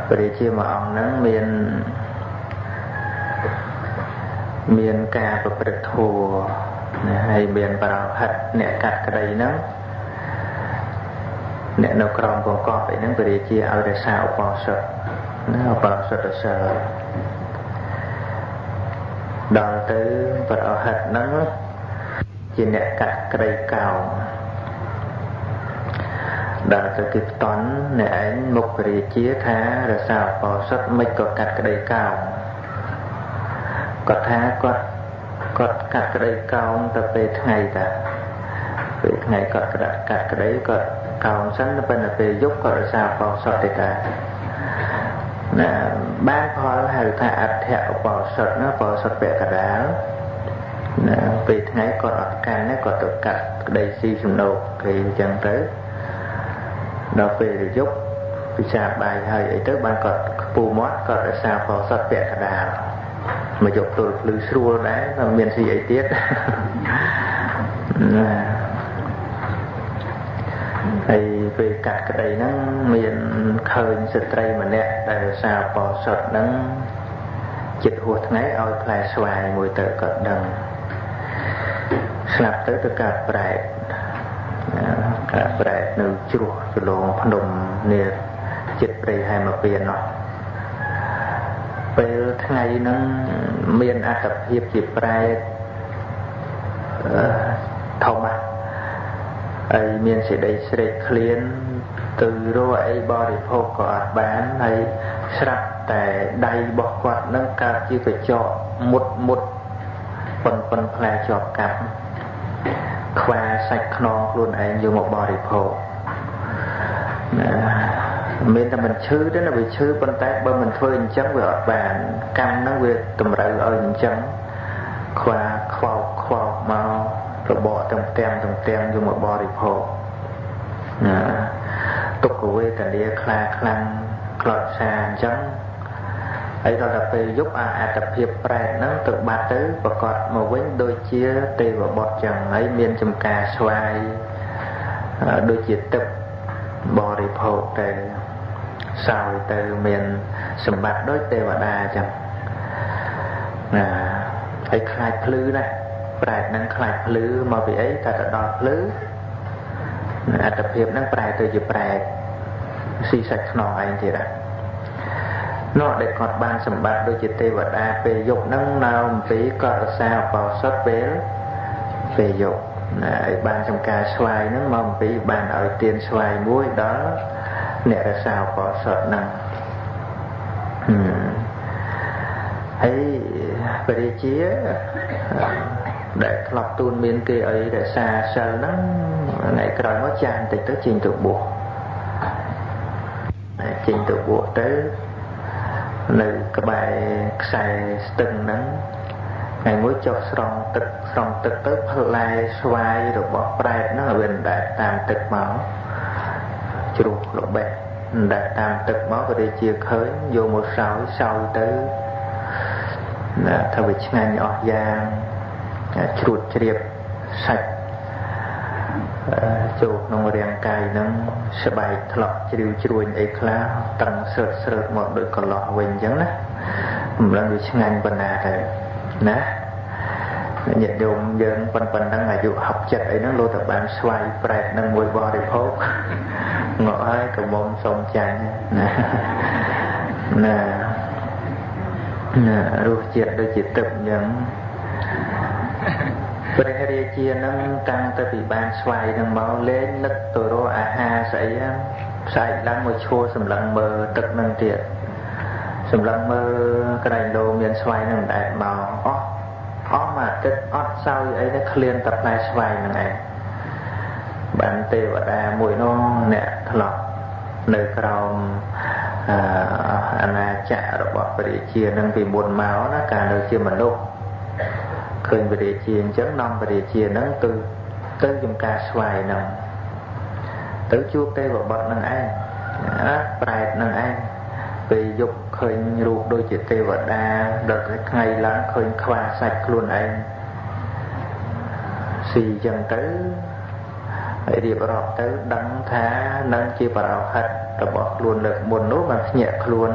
ព្រះរាជាមួយអង្គហ្នឹងមានការប្រព្រឹត្តធម៌ណាហើយមានបរហិតអ្នកកាត់ក្តីហ្នឹងអ្នកនៅក្រោមបង្កប់អីហ្នឹងព្រះរាជាឲ្យរក្សាឧបោសថណាឧបោសថសិលដល់ទៅបរហិតហ្នឹងជាអ្នកកាត់ក្តីកោងដល់ទៅគេផ្តន់អ្នកឯងមុខព្រះរាជាថារក្សាឧបោសថមិនក៏កាត់ក្តីកោងគាត់ថាគាត់កាត់ក្តីកោងទៅពេលថ្ងៃតាពេលថ្ងៃគាត់កាត់ក្តីគាត់កោងសិនទៅប៉ុន្តែពេលយប់គាត់រក្សាឧបោសថទេតាណាបានផលហៅថាអដ្ឋឧបោសថណាឧបោសថពាក់កណ្ដាលណាពេលថ្ងៃគាត់អត់កាន់ទេគាត់ទៅកាត់ក្តីស៊ីសំណូកគេអញ្ចឹងទៅដល់ពេលយប់ពិសាបាយហើយអីទៅបានគាត់ខ្ពូមាត់គាត់រក្សាឧបោសថពាក់កណ្ដាលមកយកទល់ភ្លឺស្រួលដែរតែមានស៊ីអីទៀតណាហើយពេលកាត់ក្តីហ្នឹងមានឃើញស្ត្រីម្នាក់ដែលរក្សាឧបោសថហ្នឹងចិត្តហួសថ្ងៃឲ្យផ្លែស្វាយមួយទៅគាត់ដឹងស្លាប់ទៅទៅកើតប្រែតកើតប្រែតនៅជ្រោះជ្រលងភ្នំនេះចិត្តព្រៃហេមពៀននោះពេលថ្ងៃហ្នឹងមានអត្តភាពជាប្រែតធំហើយមានសេចក្តីស្រេកឃ្លានទៅរកអីបរិភោគក៏អត់បានហើយស្រាប់តែដៃរបស់គាត់នឹងកើតជាកញ្ចក់មុតមុតប៉ុនប៉ុនផ្លែជាប់កាប់ខ្វាសាច់ខ្នងខ្លួនឯងយកមកបរិភោគណាមិនតែមិនឈឺទេណាវាឈឺប៉ុន្តែបើមិនធ្វើអញ្ចឹងវាអត់បានកម្មហ្នឹងវាតម្រូវឲ្យអញ្ចឹងខ្វាខ្វោកខ្វោកមករបកទាំងផ្ទាំងទាំងផ្ទាំងយកមកបរិភោគណាទុក្ខវេទនាខ្លាខ្លាំងខ្លោចសាអញ្ចឹងហើយដល់តែពេលយប់អាអត្តភាពប្រែតហ្នឹងទៅបាត់ទៅប្រកាសមកវិញដូចជាទេវបុត្រចឹងហើយមានចំការស្វាយដូចជាទឹកបរិភោគទៅសោយទៅមានសម្បត្តិដូចទេវតាចឹងណាហើយខ្លាចភ្លឺណាស់ប្រែតហ្នឹងខ្លាចភ្លឺមកពីអីតែទៅដល់ភ្លឺអត្តភាពហ្នឹងប្រែទៅជាប្រែតស៊ីសាច់ខ្នងឯងទៀតណានោះដែលគាត់បានសម្បត្តិដូចជាទេវតាពេលយប់ហ្នឹងនៅអំពីគាត់រក្សាឧបោសថពេលយប់ណាឲ្យបានចំការស្វាយហ្នឹងមកអំពីបានឲ្យទានស្វាយមួយដល់អ្នករក្សាឧបោសថហ្នឹងហើយព្រះរាជាដែលធ្លាប់ទូនមានគេឲ្យរក្សាសិលហ្នឹងថ្ងៃក្រោយមកចាស់បន្តិចទៅចេញទៅបួសចេញទៅបួសទៅនៅក្បែរខ្សែស្ទឹងហ្នឹងថ្ងៃមួយចុះស្រង់ទឹកស្រង់ទឹកទៅផ្លែស្វាយរបស់ប្រែតហ្នឹងឲ្យវាអណ្ដែតតាមទឹកមកជ្រុះរបេះអណ្ដែតតាមទឹកមកព្រះរាជាឃើញយកមកសោយសោយទៅណាថាវាឆ្ងាញ់អស់យ៉ាងជ្រួតជ្រាបសាច់ចូលក្នុងរាងកាយហ្នឹងស្បែកថ្លក់ជ្រាវជ្រួញអីខ្លះតឹងស្រើតស្រើតមកដូចកន្លោះវិញអញ្ចឹងណាមិនដឹងវាឆ្ងាញ់ប៉ុណ្ណាទៅណាញាតិញោមយើងប៉ុណ្ណឹងអាយុ60អីហ្នឹងលោតែបានស្វ័យប្រែតនឹងមួយបរិភោគងក់ហើយក៏មុំសុំចាញ់ណាណាណារសជាតិដូចជាទឹកអញ្ចឹងព្រះរាជានឹងតាំងទៅពីបានស្វ័យនឹងមកលេងនឹកទៅរកអាហារស្អីហ្នឹងផ្សែកឡើងមកឈួរសម្លឹងមើលទឹកនឹងទៀតសម្លឹងមើលក្រែងលោមានស្វ័យនឹងដែរមកអស់អស់មួយអាទិត្យអត់សោយអីទេឃ្លានតែផ្លែស្វាយហ្នឹងឯងបានទេវតាមួយនោះអ្នកធ្លាប់នៅក្រោមអាណាចក្ររបស់ព្រះរាជានឹងពីមុនមកណាកាលនៅជាមនុស្សឃើញព្រះរាជាអញ្ចឹងនាំព្រះរាជាហ្នឹងទៅចំការស្វាយហ្នឹងទៅជួបទេវបុត្រហ្នឹងឯងណាប្រែតហ្នឹងឯងពេលយប់ឃើញរូបដូចជាទេវតាដល់ថ្ងៃឡើងឃើញខ្វាសាច់ខ្លួនឯងស៊ីអញ្ចឹងទៅ ហើយរៀបរាប់ទៅដឹងថានឹងជាបរោហិតរបស់ខ្លួនលើកមុននោះបានភ្ញាក់ខ្លួន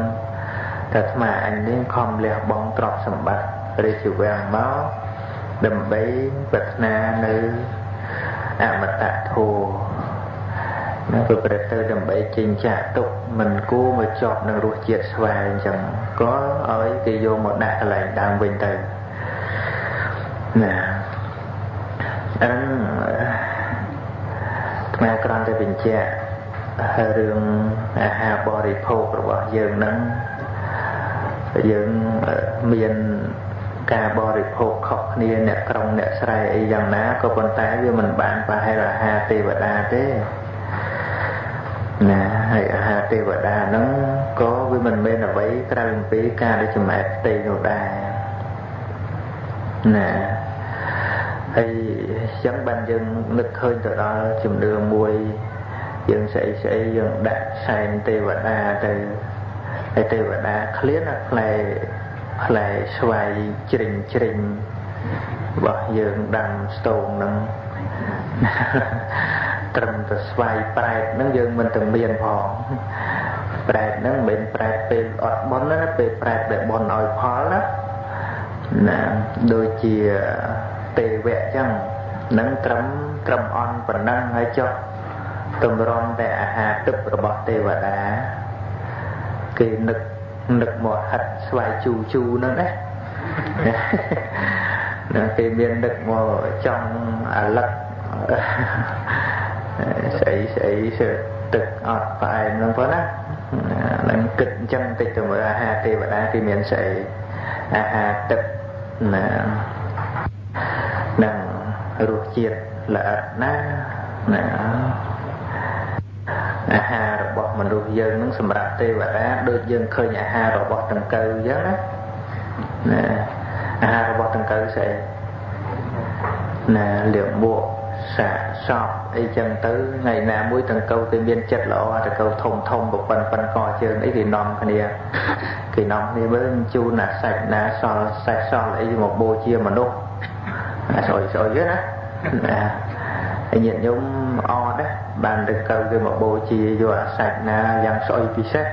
តែអាត្មាអញនេះខំលះបង់ទ្រព្យសម្បត្តិរាជវាំងមកដើម្បីប្រាថ្នានៅអមតធម៌នឹងប្រព្រឹត្តទៅដើម្បីចេញចាកទុក្ខមិនគួរមកជាប់នឹងរសជាតិស្វាយអញ្ចឹងក៏ឲ្យគេយកមកដាក់កន្លែងដើមវិញទៅណាអញ្ចឹងអាត្មាគ្រាន់តែបញ្ជាក់រឿងអាហារបរិភោគរបស់យើងហ្នឹងយើងមានការបរិភោគខុសគ្នាអ្នកក្រុងអ្នកស្រែអីយ៉ាងណាក៏ប៉ុន្តែវាមិនបានប្រហែលអាហារទេវតាទេណាហើយអាហារទេវតាហ្នឹងក៏វាមិនមែនអ្វីក្រៅអំពីការដែលចម្អែតផ្ទៃនោះដែរណាហើយអញ្ចឹងបានយើងនឹកឃើញទៅដល់ជំនឿមួយយើងស្អីយើងដាក់សែនទេវតាទៅហើយទេវតាឃ្លានផ្លែស្វាយជ្រិញជ្រិញរបស់យើងដាំស្ទងហ្នឹងត្រឹមតែស្វាយប្រែតហ្នឹងយើងមិនទៅមានផងប្រែតហ្នឹងមិនមែនប្រែតពេលអត់បុណ្យណាពេលប្រែតដែលបុណ្យឲ្យផលណាណាដូចជាទេវៈចឹងនឹងត្រឹមអន់ប៉ុណ្ណឹងហើយចុះតម្រុំតែអាហារទឹករបស់ទេវតាគេនឹកមកហិតស្វាយជូជូហ្នឹងណាណាគេមាននឹកមកចង់អាលឹកស្អីទឹកអត់ផ្អែមហ្នឹងផងណានឹងគិតអញ្ចឹងតិចទៅមើលអាហារទេវតាគេមានស្អីអាហារទឹកណានឹងរសជាតិល្អិតណាណាអាហាររបស់មនុស្សយើងនឹងសម្រាប់ទេវតាដូចយើងឃើញអាហាររបស់ដង្កូវអញ្ចឹងណាណាអាហាររបស់ដង្កូវស្អីណាលាមកសាកសពអីចឹងទៅថ្ងៃណាមួយដង្កូវគេមានចិត្តល្អដង្កូវធំធំប៉ុនកជើងអីគេនាំគ្នាមើលជូនអាសាច់ណាសល់សេះសល់អីមកបូជាមនុស្សអាស្អុយណាណាហើយញាតិញោមអត់ណាបានដង្កូវគេមកបូជាយកអាសាច់ណាយ៉ាងស្អុយពិសេស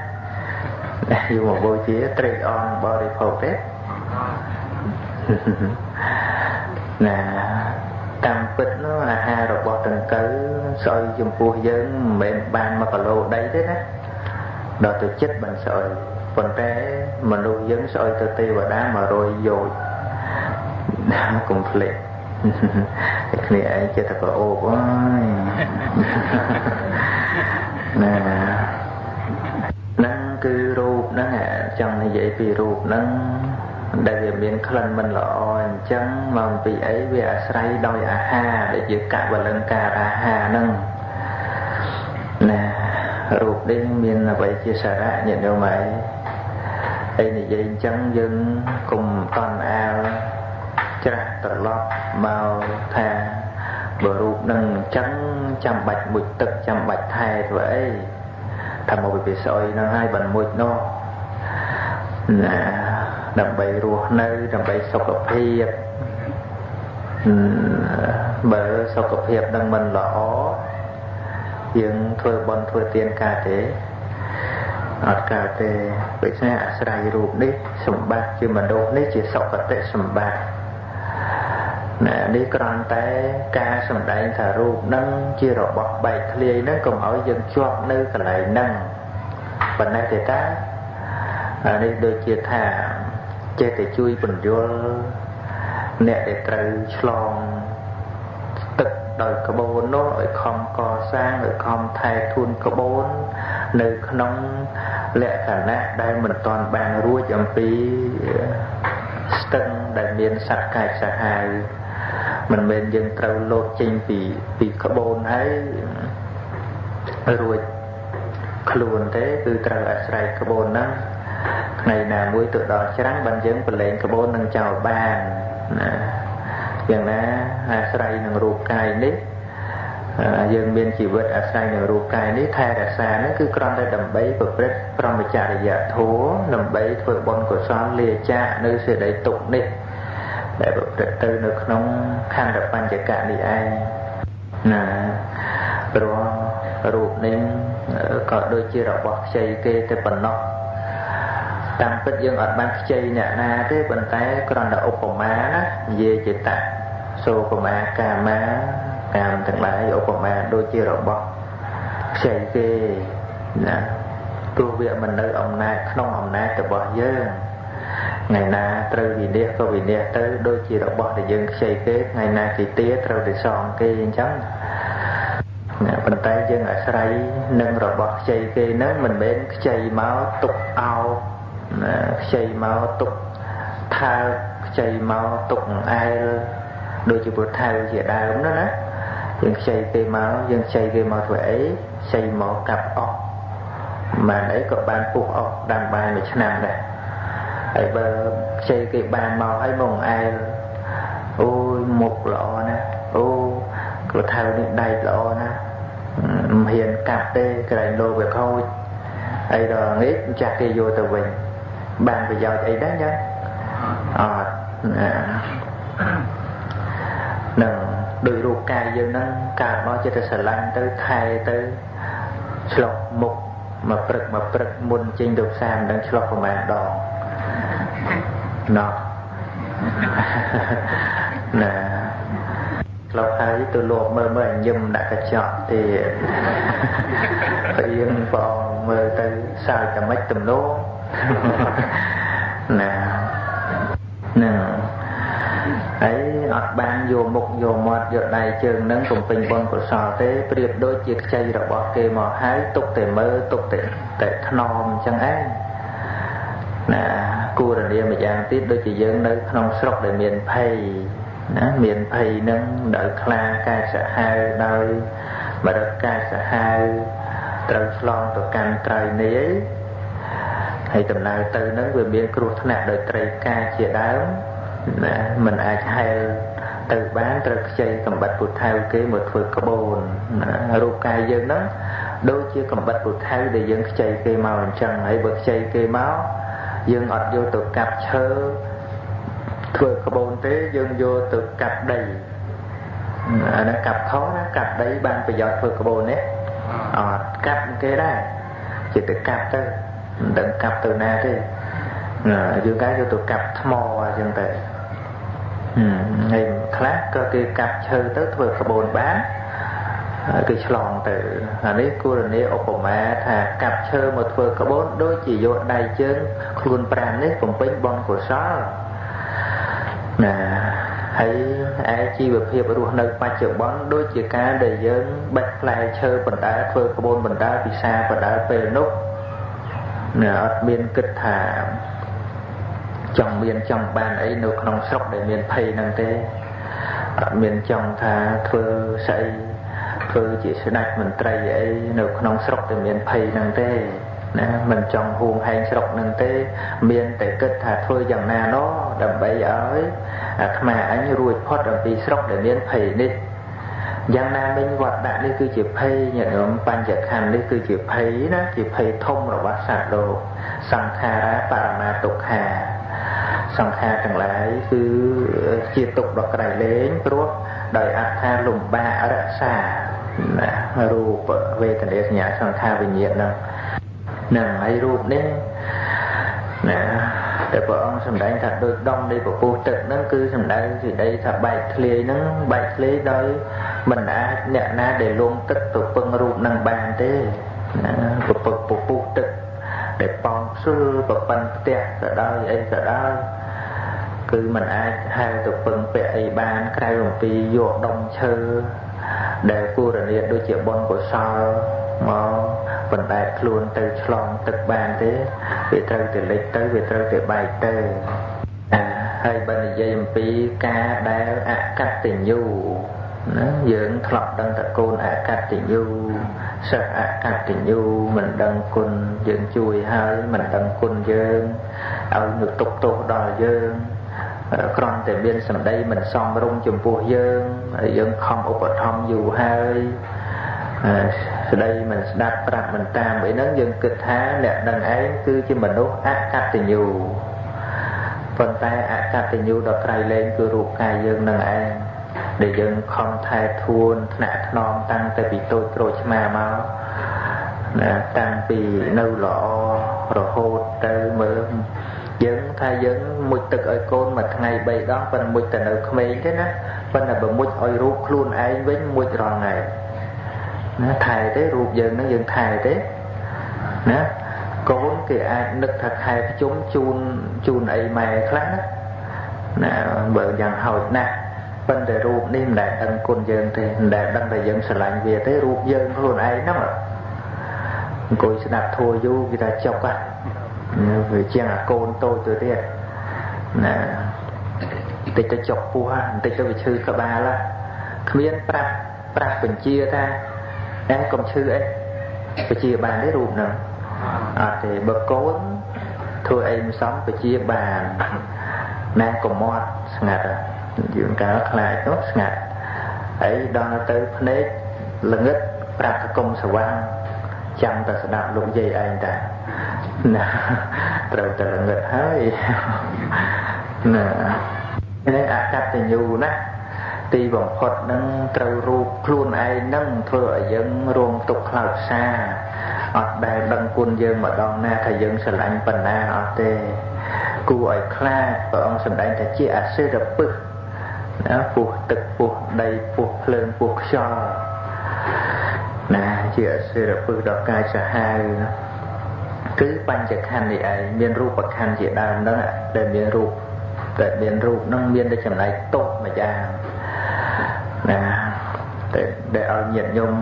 យកមកបូជាត្រេកអរបរិភោគទេណាតាមពិតនោះអាហាររបស់ដង្កូវស្អុយចំពោះយើងមិនមែនបាន1គីឡូដីទេណាដល់ទៅចិត្តបានស្អុយប៉ុន្តែមនុស្សយើងស្អុយទៅទេវតា100យោជកុំភ្លេចគ្នាឯងចិត្តតែប្រអូបអើយណាហ្នឹងគឺរូបហ្នឹងចង់និយាយពីរូបហ្នឹងដែលវាមានក្លិនមិនល្អអញ្ចឹងមកពីអីវាអាស្រ័យដោយអាហារដែលជាកវលង្ការអាហារហ្នឹងណារូបនេះមានអ្វីជាសារៈញាតិញោមអីហើយនិយាយអញ្ចឹងយើងកុំតន់អាលច្រាស់ត្រឡប់មកថាបើរូបនឹងអញ្ចឹងចាំបាច់មុជទឹកចាំបាច់ថែធ្វើអីថាមកពីស្អុយហ្នឹងហើយបានមុជនោះណាដើម្បីរស់នៅដើម្បីសុខភាពបើសុខភាពនឹងមិនល្អយើងធ្វើបុណ្យធ្វើទានកើតទេអត់កើតទេដូច្នេះអាស្រ័យរូបនេះសម្បត្តិជាមនុស្សនេះជាសុគតិសម្បត្តិណានេះគ្រាន់តែការសម្ដែងថារូបនឹងជារបស់បែកធ្លាយនឹងកុំឲ្យយើងជាប់នៅកន្លែងហ្នឹងប៉ុណ្ណេះទេតាអានេះដូចជាថាចេះតែជួយពន្យល់អ្នកដែលត្រូវឆ្លងទឹកដោយក្បូននោះឲ្យខំកសាងឲ្យខំថែធួនក្បូននៅក្នុងលក្ខណៈដែលមិនទាន់បានរួចអំពីស្ទឹងដែលមានសត្វកាចសាហាវមិនមែនយើងត្រូវលោតចេញពីក្បូនហើយរួចខ្លួនទេគឺត្រូវអាស្រ័យក្បូនហ្នឹងថ្ងៃណាមួយទៅដល់ច្រាំងបានយើងប្រឡែងក្បូននឹងចោលបានណាយ៉ាងណាអាស្រ័យនឹងរូបកាយនេះយើងមានជីវិតអាស្រ័យនឹងរូបកាយនេះថែរក្សាហ្នឹងគឺគ្រាន់តែដើម្បីប្រព្រឹត្តព្រហ្មចរិយធម៌ដើម្បីធ្វើបុណ្យកុសលលាចាកនៅសេចក្តីទុក្ខនេះដែលប្រព្រឹត្តទៅនៅក្នុងខន្ធបញ្ចកៈនេះឯងណា ព្រោះរូបនេះក៏ដូចជារបស់ខ្ចីគេតែប៉ុណ្ណោះតាមពិតយើងអត់បានខ្ចីអ្នកណាទេប៉ុន្តែគ្រាន់តែឧបមាណានិយាយជាតសូបមាកាមាកាមទាំងឡាយឧបមាដូចជារបស់ខ្ចីគេណាព្រោះវាមិននៅអំណាចក្នុងអំណាចរបស់យើងថ្ងៃណាត្រូវវិនិច្ឆ័យក៏វិនិច្ឆ័យទៅដូចជារបស់ដែលយើងខ្ចីគេថ្ងៃណាគេទាត្រូវតែសងគេអញ្ចឹងណាប៉ុន្តែយើងអាស្រ័យនឹងរបស់ខ្ចីគេហ្នឹងមិនមែនខ្ចីមកទុកអោបណាខ្ចីមកទុកថើបខ្ចីមកទុកអែលដូចជាពុទ្ធថៅជាដើមណាណាយើងខ្ចីគេមកយើងខ្ចីគេមកធ្វើអីខ្ចីមកកាប់អស់បានអីក៏បានពុះអស់ដាំបានមួយឆ្នាំដែរហើយបើខ្ចីគេបានមកហើយមកអែលអូយមុខល្អណាស់អូគ្រូថៅនេះដែកល្អណាស់មិនហ៊ានកាប់ទេក្រែងលោវាខូចអីដល់ងាកម្ចាស់គេយកទៅវិញបានប្រយោជន៍អីដែរចឹងអត់ណានឹងដោយរូបកាយយើងហ្នឹងកើតមកចិត្តតែស្រឡាញ់ទៅថែទៅឆ្លុះមុខមកព្រឹកមកព្រឹកមុនចេញទៅផ្សារមិនដឹងឆ្លុះប្រហែលដងណោះណាឆ្លុះហើយទៅលបមើលមើលញឹមដាក់កញ្ចក់ទៀតព្រៀងបងមើលទៅសើចតែមិនទំនោរណាហ្នឹងហើយអត់បានយកមុខយកមាត់យកដៃជើងនឹងបំពេញបុណ្យកុសលទេប្រៀបដូចជាខ្ចីរបស់គេមកហើយទុកតែមើលទុកតែថ្នមអញ្ចឹងឯងណាគូរនាម្យ៉ាងទៀតដូចជាយើងនៅក្នុងស្រុកដែលមានភ័យណាមានភ័យនឹងដោយខ្លាកាយសាហាវដោយមរកកាយសាហាវត្រូវឆ្លងទៅកាន់ត្រៃនាយហើយដំណើរទៅនឹងវាមានគ្រោះថ្នាក់ដោយត្រីកាជាដើមណាមិនអាចហែលទៅបានត្រូវខ្ចីកំបិតពុទ្ធៅគេមកធ្វើក្បូនណារូបកាយយើងហ្នឹងដូចជាកំបិតពុទ្ធៅដែលយើងខ្ចីគេមកអញ្ចឹងហើយបើខ្ចីគេមកយើងអត់យកទៅកាប់ឈើធ្វើក្បូនទេយើងយកទៅកាប់ដីអាហ្នឹងកាប់ខុសណាកាប់ដីបានប្រយោជន៍ធ្វើក្បូនទេអត់កាប់គេដែរជាទៅកាប់ទៅមិនដឹងកាប់ទៅណាទេយើងគេយកទៅកាប់ថ្មអញ្ចឹងទៅហើយខ្លះក៏គេកាប់ឈើទៅធ្វើក្បូនបានគេឆ្លងទៅអានេះគរនីឧបមាថាកាប់ឈើមកធ្វើក្បូនដូចជាយកដៃជើងខ្លួនប្រាណនេះបំពេញបុណ្យកុសលណាហើយឯជីវភាពរស់នៅបច្ចុប្បន្នដូចជាការដែលយើងបេះផ្លែឈើបណ្ដើធ្វើក្បូនបណ្ដើពិសាបណ្ដើពេលនោះណាអត់មានគិតថាចង់មានចង់បានអីនៅក្នុងស្រុកដែលមានភ័យហ្នឹងទេអត់មានចង់ថាធ្វើស្អីធ្វើជាស្ដេចមន្ត្រីអីនៅក្នុងស្រុកដែលមានភ័យហ្នឹងទេណាមិនចង់ហួងហែងស្រុកហ្នឹងទេមានតែគិតថាធ្វើយ៉ាងណាណោះដើម្បីឲ្យអាត្មាអញរួចផុតអំពីស្រុកដែលមានភ័យនេះយ៉ាងណាមិញវត្តដាក់នេះគឺជាភ័យញាតិញោមបញ្ចខណ្ឌនេះគឺជាភ័យណាជាភ័យធំរបស់សត្វលោកសង្ខារាបរមាទុក្ខាសង្ខារទាំងឡាយគឺជាទុក្ខដ៏ក្រៃលែងព្រោះដោយអត្ថាលំបាករក្សាណារូបវេទនាសញ្ញាសង្ខារវិញ្ញាណហ្នឹងនឹងហើយរូបនេះណាតែព្រះអង្គសម្ដែងថាដូចដុំនៃពពុះទឹកហ្នឹងគឺសម្ដែងសេចក្តីថាបែកធ្លាយហ្នឹងបែកធ្លាយដោយមិនអាចអ្នកណាដែលលងទឹកទៅពឹងរូបហ្នឹងបានទេណាពពុះទឹកដែលប៉ោងស៊ុលប្រប៉ិនផ្ទះក៏ដោយអីក៏ដោយគឺមិនអាចហៅទៅពឹងពាក់អីបានក្រៅអំពីយកដុំឈើដែលគូរនាដូចជាបុណ្យកុសលមកបណ្ដែតខ្លួនទៅឆ្លងទឹកបានទេវាត្រូវតែលិចទៅវាត្រូវតែបែកទៅហើយបើនិយាយអំពីការដែលអកតញ្ញូណាយើងធ្លាប់ដឹងតែកូនអកតញ្ញូសិស្សអកតញ្ញូមិនដឹងគុណយើងជួយហើយមិនដឹងគុណយើងឲ្យនឹកទុកទោសដល់យើងគ្រាន់តែមានសម្ដីមិនសមរម្យចំពោះយើងហើយយើងខំឧបត្ថម្ភយូរហើយស្ដីមិនស្ដាប់ប្រាប់មិនតាមអីហ្នឹងយើងគិតថាអ្នកនឹងឯងគឺជាមនុស្សអកតញ្ញូប៉ុន្តែអកតញ្ញូដ៏ក្រៃលែងគឺរូបកាយយើងនឹងឯង ដែលយើងខំថែធួនថ្នាក់ថ្នមតាំងតែពីតូចក្រូចឆ្មាមកណាតាំងពីនៅល្អរហូតទៅមើលយើងថាយើងមុជទឹកឲ្យកូនមួយថ្ងៃ3ដងប៉ុន្តែមុជតែនៅក្មេងទេណាប៉ុន្តែបើមុជឲ្យរូបខ្លួនឯងវិញមុជរាល់ថ្ងៃណាថែទេរូបយើងនឹងយើងថែទេណាកូនគេអាចនឹកថាខែប្រជុំជូនអីម៉ែខ្លះណាណាបើយ៉ាងហោចណាស់ប៉ុន្តែរូបនេះមិនដែលដឹងគុណយើងទេមិនដែលដឹងថាយើងស្រឡាញ់វាទេរូបយើងខ្លួនឯងហ្នឹងអង្គុយស្ដាប់ធัวយូរគេថាចុកហ៎វាជាងអាកូនតូចទៅទៀតណាតិចទៅចុកពោះបន្តិចទៅវាឈឺក្បាលគ្មានប្រាប់បញ្ជាថាអែកុំឈឺអីបញ្ជាបានទេរូបហ្នឹងអត់ទេបើកូនធ្វើអីមិនសមបញ្ជាបានណាកុំមាត់ស្ងាត់យើងកាលខ្លាចនោះស្ងាត់ហើយដល់ទៅភ្នែកល្ងឹតប្រាប់ថាកុំស្វាងចាំតែស្ដាប់លោកយាយឯងតាណាត្រូវតែល្ងឹតហើយណានេះអកតញ្ញូណាទីបំផុតនឹងត្រូវរូបខ្លួនឯងនឹងធ្វើឲ្យយើងរងទុក្ខខ្លោចផ្សាអត់ដែលដឹងគុណយើងម្ដងណាថាយើងស្រឡាញ់ប៉ុណ្ណាអត់ទេគួរឲ្យខ្លាចព្រះអង្គសម្ដែងថាជាអសិរពឹសណាពោះទឹកពោះដីពោះភ្លើងពោះខ្យល់ណាជាអសិរពឹសដល់កាយសាហាវគឺបញ្ចខណ្ឌនេះឯងមានរូបខណ្ឌជាដើមហ្នឹងដែលមានរូបតែមានរូបហ្នឹងមានតែចំណែកទោសម្យ៉ាងណាតែដែលឲ្យញាតិញោម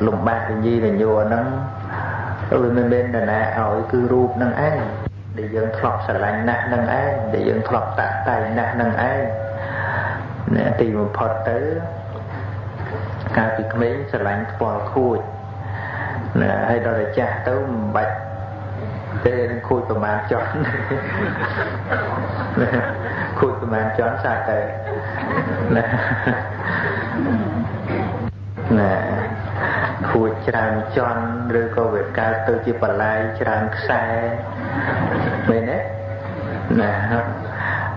លំបាកញីញ័រហ្នឹងវាមិនមែននរណាឲ្យគឺរូបហ្នឹងឯងដែលយើងធ្លាប់ស្រឡាញ់ណាស់ហ្នឹងឯងដែលយើងធ្លាប់តាក់តែងណាស់ហ្នឹងឯងណាទីបំផុតទៅកាលពីក្មេងស្រឡាញ់ថ្ពាល់ខួចណាហើយដល់តែចាស់ទៅមិនបាច់ទេនឹងខួចប្រមាណចន់ខួចប្រមាណចន់សាច់ទៅណាណាខួចច្រើនចន់ឬក៏វាកើតទៅជាបន្លាយច្រើនខ្សែមែនទេណា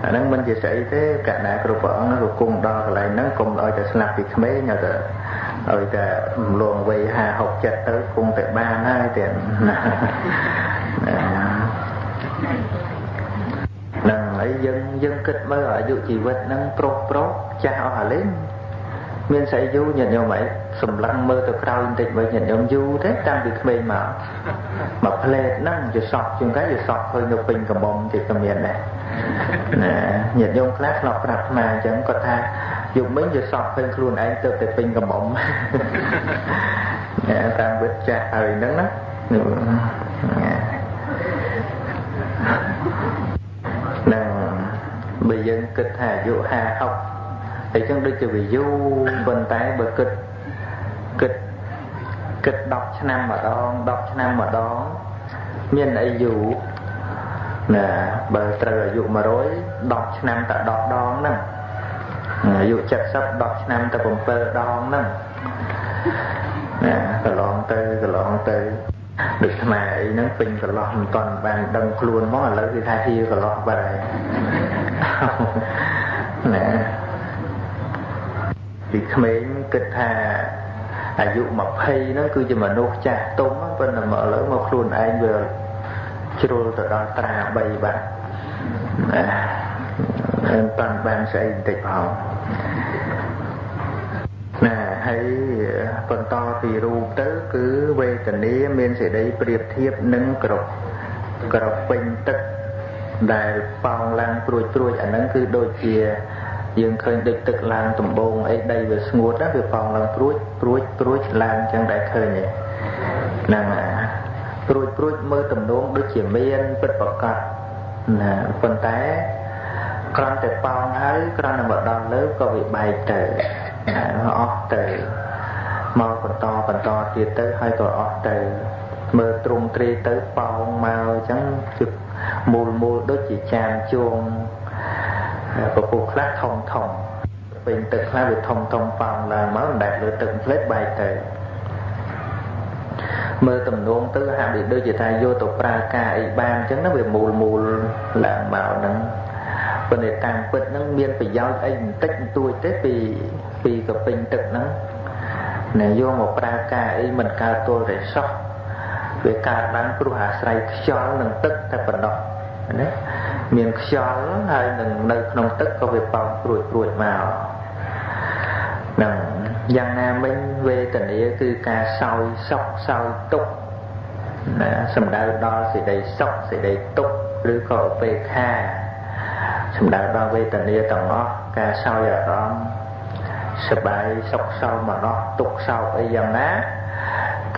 អាហ្នឹងមិនជាស្អីទេកណ្ដាគ្រប់ព្រះអង្គក៏គង់ដល់កន្លែងហ្នឹងកុំឲ្យតែស្លាប់ពីក្មេងឲ្យតែលងវ័យ50 60 70ទៅគង់តែបានហើយទេណាហ្នឹងហើយយើងគិតមើលអាយុជីវិតហ្នឹងប្រុសចាស់អស់អាលេងមានស្អីយូរញាតិញោមអីសម្លឹងមើលទៅក្រោយបន្តិចមើលញាតិញោមយូរទេតាំងពីក្មេងមកមកផ្លេតហ្នឹងជាសក់ជាងកាយជាសក់ឃើញនៅពេញកំមុំទៀតក៏មានដែរណាញាតិញោមខ្លះធ្លាប់ប្រាប់អាត្មាអញ្ចឹងគាត់ថាយប់មិញជាសក់ឃើញខ្លួនឯងទៅតែពេញកំមុំណាតាមវិទ្យាហើយហ្នឹងណាហ្នឹងបើយើងគិតថាអាយុ50 60អញ្ចឹងដូចជាវាយូរប៉ុន្តែបើគិត10ឆ្នាំម្ដង10ឆ្នាំម្ដងមានអីយូរណាបើត្រូវអាយុ100 10ឆ្នាំតែ10ដងហ្នឹងអាយុ70 10ឆ្នាំតែ7ដងហ្នឹងណាកន្លងទៅដូចថ្មអីហ្នឹងពេញកន្លោះមិនទាន់បានដឹងខ្លួនមកឥឡូវគេថាហៀកន្លោះបាត់ហើយណាពីក្មេងគិតថាអាយុ20ហ្នឹងគឺជាមនុស្សចាស់ទុំប៉ុន្តែមកឥឡូវមកខ្លួនឯងវាជ្រុលទៅដល់ត្រា3បាត់ណាមិនតាន់បានស្អីបន្តិចផងណាហើយបន្តពីរូបទៅគឺវេទនាមានសេចក្តីប្រៀបធៀបនឹងក្រពេញទឹកដែលប៉ោងឡើងព្រួយអាហ្នឹងគឺដូចជាយើងឃើញដូចទឹកឡើងដំបងអីដីវាស្ងួតណាវាប៉ោងឡើងព្រួយឡើងចឹងដែរឃើញទេហ្នឹងព្រួយមើលទំនងដូចជាមានពិតប្រកបណាប៉ុន្តែគ្រាន់តែប៉ោងហើយគ្រាន់តែមកដល់លើក៏វាបែកទៅអស់ទៅមកបន្តទៀតទៅហើយក៏អស់ទៅមើលទ្រង់ទ្រាយទៅប៉ោងមកអញ្ចឹងគឺមូលដូចជាចានជួងពពុះខ្លះធំពេញទឹកខ្លះវាធំប៉ោងឡើងមកមិនដែលលើទឹកផ្លេតបែកទៅមើលទំនងទៅហាក់បីដូចជាថាយកទៅប្រើការអីបានអញ្ចឹងណាវាមូលឡើងមកហ្នឹង ប៉ុន្តែតាមពិតហ្នឹងមានប្រយោជន៍អីបន្តិចបន្តួចទេពីកពេញទឹកហ្នឹងណាយកមកប្រើការអីមិនកើតទល់តែសោះវាកើតបានព្រោះអាស្រ័យខ្យល់និងទឹកតែប៉ុណ្ណោះណាមានខ្យល់ហើយនឹងនៅក្នុងទឹកក៏វាប៉ោងព្រួយមកនឹងយ៉ាងណាមិញវេទនាគឺការសោយសុខសោយទុក្ខណាសំដៅដល់សេចក្តីសុខសេចក្តីទុក្ខឬក៏ឧបេក្ខាសំដៅដល់វេទនាទាំងអស់ការសោយអារម្មណ៍សបាយសុខសោមនស្សទុក្ខសោកអីយ៉ាងណា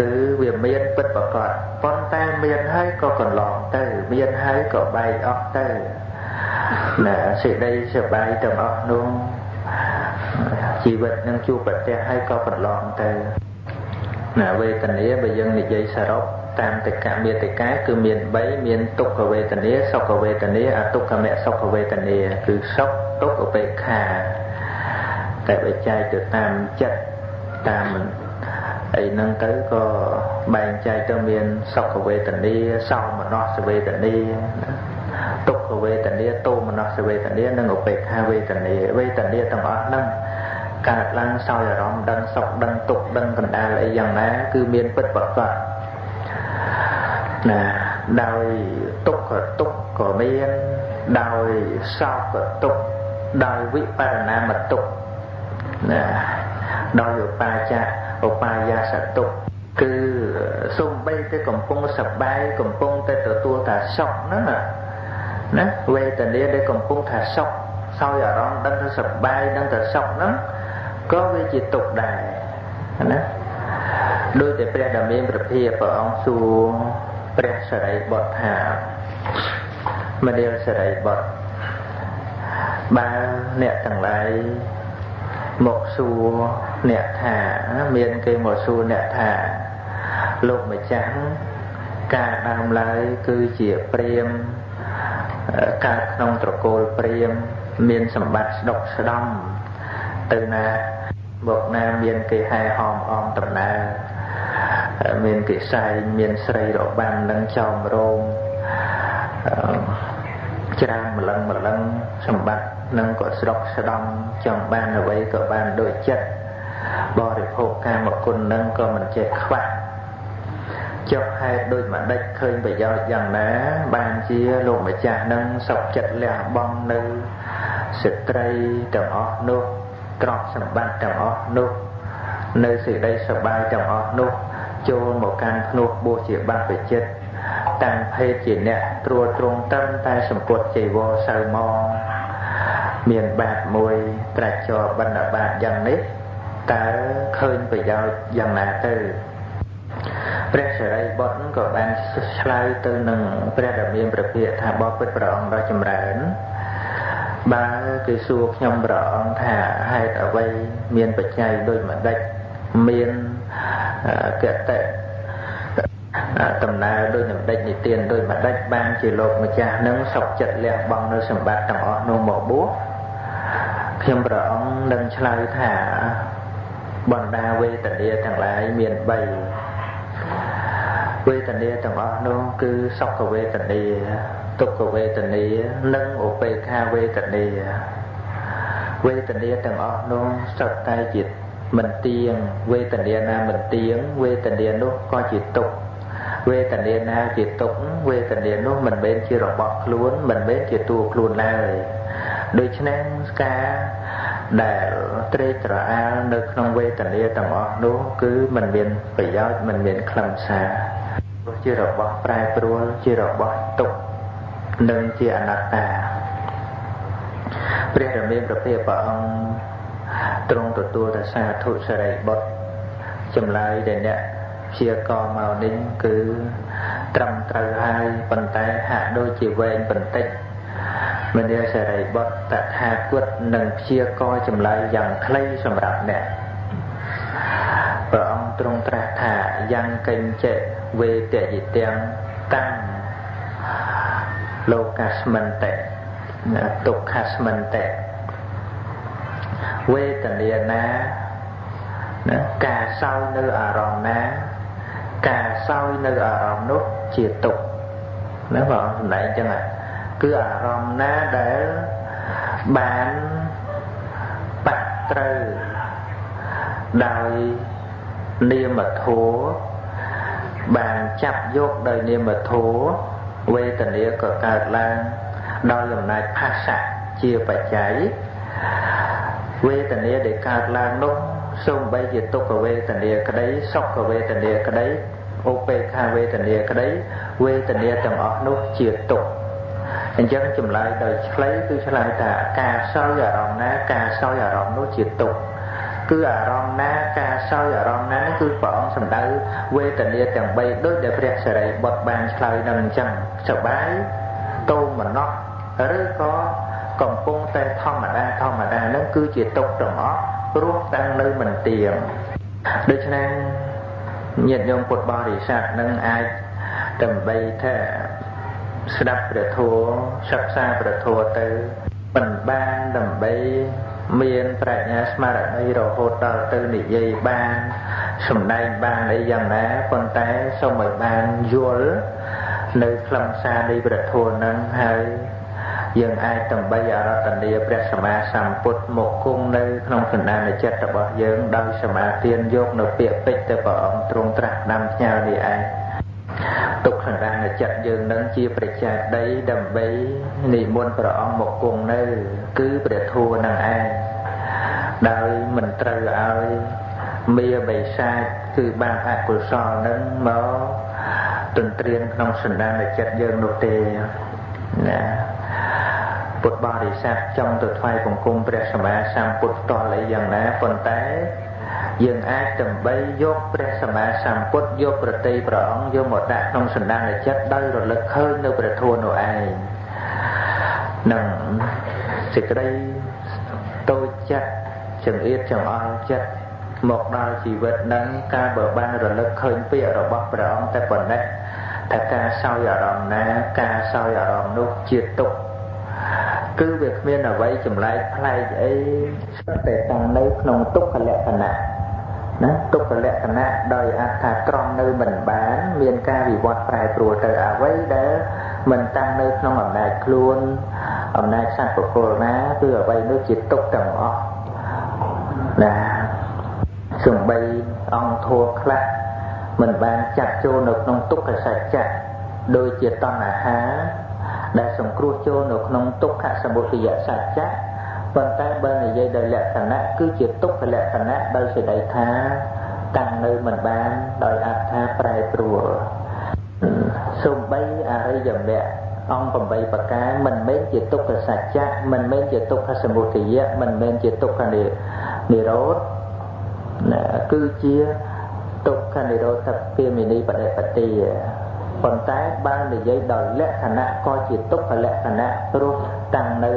គឺវាមានពិតប្រាកដប៉ុន្តែមានហើយក៏កន្លងទៅមានហើយក៏បែកអស់ទៅណាសេចក្តីសបាយទាំងអស់នោះជីវិតនឹងជួបប្រទះហើយក៏កន្លងទៅណាវេទនាបើយើងនិយាយសរុបតាមតកមេតិកាគឺមាន3មានទុក្ខវេទនាសុខវេទនាអទុក្ខមសុខវេទនាគឺសុខទុក្ខឧបេក្ខាតែបើចែកទៅតាមចិត្តតាមអីហ្នឹងទៅក៏បែងចែកទៅមានសុខវេទនាសោមនស្សវេទនាទុក្ខវេទនាទោមនស្សវេទនានិងឧបេក្ខាវេទនាវេទនាទាំងអស់ហ្នឹងកើតឡើងសោយអារម្មណ៍ដឹងសុខដឹងទុក្ខដឹងកណ្ដាលអីយ៉ាងណាគឺមានពិតប្រាកដណាដោយទុក្ខទុក្ខក៏មានដោយសោកទុក្ខដោយវិបរណាមទុក្ខណាដោយឧបាចាឧបាយាសទុក្ខគឺសំបីតែកំពុងសបាយកំពុងតែទទួលថាសុខហ្នឹងណាវេទនាដែលកំពុងថាសុខសោយអារម្មណ៍ដឹងថាសបាយដឹងថាសុខហ្នឹងក៏វាជាទុក្ខដែរណាដោយតែព្រះដ៏មានព្រះភិយព្រះអង្គសួរព្រះសិរីបុត្រថាមនាលសិរីបុត្របើអ្នកទាំងឡាយមកសួរអ្នកថាមានគេមកសួរអ្នកថាលោកម្ចាស់ការដើមឡើយគឺជាព្រាហ្មណ៍កើតក្នុងត្រកូលព្រាហ្មណ៍មានសម្បត្តិស្ដុកស្ដំទៅណាមកណាមានគេហែហោមអមដំណើរមានគេសែងមានស្រីរបាំនិងចោមរោមច្រើនម្លឹងម្លឹងសម្បត្តិនឹងក៏ស្ដុកស្ដំចង់បានអ្វីក៏បានដូចចិត្តបរិភោគកាមគុណនឹងក៏មិនចេះខ្វះចុះហេតុដូចម្ដេចឃើញប្រយោជន៍យ៉ាងណាបានជាលោកម្ចាស់នឹងសុខចិត្តលះបង់នៅស្ត្រីទាំងអស់នោះទ្រព្យសម្បត្តិទាំងអស់នោះនៅសេចក្តីសប្បាយទាំងអស់នោះចូលមកកាន់ភ្នោះបួសជាបព្វជិតតាំងភេទជាអ្នកត្រួតត្រងត្រឹមតែសម្ពុតចីវរសៅម៉ងមានបាតមួយត្រាច់ចរបណ្ឌបាតយ៉ាងនេះតើឃើញប្រយោជន៍យ៉ាងណាទៅព្រះសិរីបុត្រក៏បានឆ្លើយទៅនឹងព្រះដ៏មានព្រះភិក្ខថាបបិទ្ធព្រះអង្គដ៏ចម្រើនបើគេសួរខ្ញុំព្រះអង្គថាហេតុអ្វីមានបច្ច័យដូចម្ដេចមានកតិដំណើរដូចម្ដេចនិទានដូចម្ដេចបានជាលោកម្ចាស់នឹងសុខចិត្តលះបង់នៅសម្បត្តិទាំងអស់នោះមកបួសខ្ញុំព្រះអង្គនឹងឆ្លើយថាបណ្ដាវេទនាទាំងឡាយមាន3វេទនាទាំងអស់នោះគឺសុខវេទនាទុក្ខវេទនានិងឧបេក្ខាវេទនាវេទនាទាំងអស់នោះសុទ្ធតែជាមិនទៀងវេទនាណាមិនទៀងវេទនានោះក៏ជាទុក្ខវេទនាណាជាទុក្ខវេទនានោះមិនមែនជារបស់ខ្លួនមិនមែនជាតួខ្លួនឡើយដូច្នេះការដែលត្រេកត្រអាលនៅក្នុងវេទនាទាំងអស់នោះគឺមិនមានប្រយោជន៍មិនមានខ្លឹមសារព្រោះជារបស់ប្រែប្រួលជារបស់ទុក្ខនិងជាអនត្តាព្រះរាមាព្រះភិក្ខព្រះអង្គទ្រង់ទទួលតែសាធុសិរីបុត្រចម្លើយដែលអ្នកព្យាករមកនេះគឺត្រឹមត្រូវហើយប៉ុន្តែហាក់ដូចជាវែងបន្តិចមនាលសិរីបុត្រតថាគតនឹងព្យាករចម្លើយយ៉ាងខ្លីសម្រាប់អ្នកព្រះអង្គទ្រង់ត្រាស់ថាយ៉ាងកិញ្ចិវេទយិទាំងតាំងលោកស្មិន្តិទុក្ខស្មិន្តិវេទនាណាណាការសោយនៅអារម្មណ៍ណាការសោយនៅអារម្មណ៍នោះជាទុក្ខណាបងសម្ដែងអញ្ចឹងគឺអារម្មណ៍ណាដែល បានប៉ះត្រូវដោយនាមធម៌បានចាប់យកដោយនាមធម៌វេទនាក៏កើតឡើងដោយអំណាចផាសៈជាបច្ច័យវេទនាដែលកើតឡើងនោះសូម្បីជាទុក្ខវេទនាក្តីសុខវេទនាក្តីឧបេក្ខាវេទនាក្តីវេទនាទាំងអស់នោះជាទុក្ខអញ្ចឹងចម្លើយដោយឆ្លៃគឺឆ្លើយថាការសោយអារម្មណ៍ណាការសោយអារម្មណ៍នោះជាទុក្ខគឺអារម្មណ៍ណាការសោយអារម្មណ៍ណាគឺព្រះអង្គសម្ដៅវេទនាទាំង3ដូចដែលព្រះសិរីបុត្របានឆ្លើយនឹងអញ្ចឹងសប្បាយទោមនស្សឬក៏កំពុងតែធម្មតាធម្មតានឹងគឺជាទុក្ខទាំងអស់ព្រោះតាំងនៅមិនទៀងដូច្នេះញាតិញោមពុទ្ធបរិស័ទនឹងអាចដើម្បីថាស្ដាប់ព្រះធម៌សិក្សាព្រះធម៌ទៅមិនបានដើម្បីមានប្រាជ្ញាស្មារតីរហូតដល់ទៅនិយាយបានសម្ដែងបានអីយ៉ាងណាប៉ុន្តែសូមឲ្យបានយល់នៅខ្លឹមសារនៃព្រះធម៌នឹងហើយយើងអាចដើម្បីអារាធនាព្រះសម្មាសម្ពុទ្ធមកគង់នៅក្នុងសន្តានចិត្តរបស់យើងដោយសមាទានយកនៅពាក្យពេចន៍ទៅព្រះអង្គទ្រង់ត្រាស់ដាំផ្ញើនេះឯងទុកសន្តានចិត្តយើងនឹងជាប្រជាដីដើម្បីនិមន្តព្រះអង្គមកគង់នៅគឺព្រះធម៌នឹងឯងដោយមិនត្រូវឲ្យមាបិសាចគឺបាបអកុសលនឹងមកទន្ទ្រានក្នុងសន្តានចិត្តយើងនោះទេណាពុទ្ធបរិស័ទចង់ទៅថ្វាយបង្គំព្រះសម្មាសម្ពុទ្ធផ្ទាល់អីយ៉ាងណាប៉ុន្តែយើងអាចដើម្បីយកព្រះសម្មាសម្ពុទ្ធយកប្រតិព្រះអង្គយកមកដាក់ក្នុងសន្តានចិត្តដោយរលឹកឃើញនៅព្រះធម៌នោះឯងនឹងសេចក្តីតូចចិត្តចង្អៀតចង្អល់ចិត្តមកដល់ជីវិតនឹងការបើបានរលឹកឃើញពាក្យរបស់ព្រះអង្គតែប៉ុណ្ណេះថាការសោយអារម្មណ៍ណាការសោយអារម្មណ៍នោះជាទុក្ខគឺវាគ្មានអ្វីចម្លែកប្លែកអីស្ទើរតែតាំងនៅក្នុងទុក្ខលក្ខណៈណាទុក្ខលក្ខណៈដោយអត្ថាត្រង់នៅមិនបានមានការវិវត្តប្រែប្រួលទៅអ្វីដែលមិនតាំងនៅក្នុងអំណាចខ្លួនអំណាចសត្វបុគ្គលណាគឺអ្វីនោះជាទុក្ខទាំងអស់ណាសំបីអង្គធัวខ្លះមិនបានចាត់ចូលនៅក្នុងទុក្ខសច្ចៈដូចជាតណ្ហាដែលសង្គ្រោះចូលនៅក្នុងទុក្ខសមុទយសច្ចៈប៉ុន្តែបើនិយាយដោយលក្ខណៈគឺជាទុក្ខលក្ខណៈដោយសេចក្តីថាតាំងនៅមិនបានដោយអត្ថាប្រែប្រួលសំបីអរិយមគ្គអង្គ8ប្រការមិនមែនជាទុក្ខសច្ចៈមិនមែនជាទុក្ខសមុទយៈមិនមែនជាទុក្ខនិរោធគឺជាទុក្ខនិរោធគាមិនីបដិបទាប៉ុន្តែបើនិយាយដោយលក្ខណៈក៏ជាទុក្ខលក្ខណៈព្រោះតាំងនៅ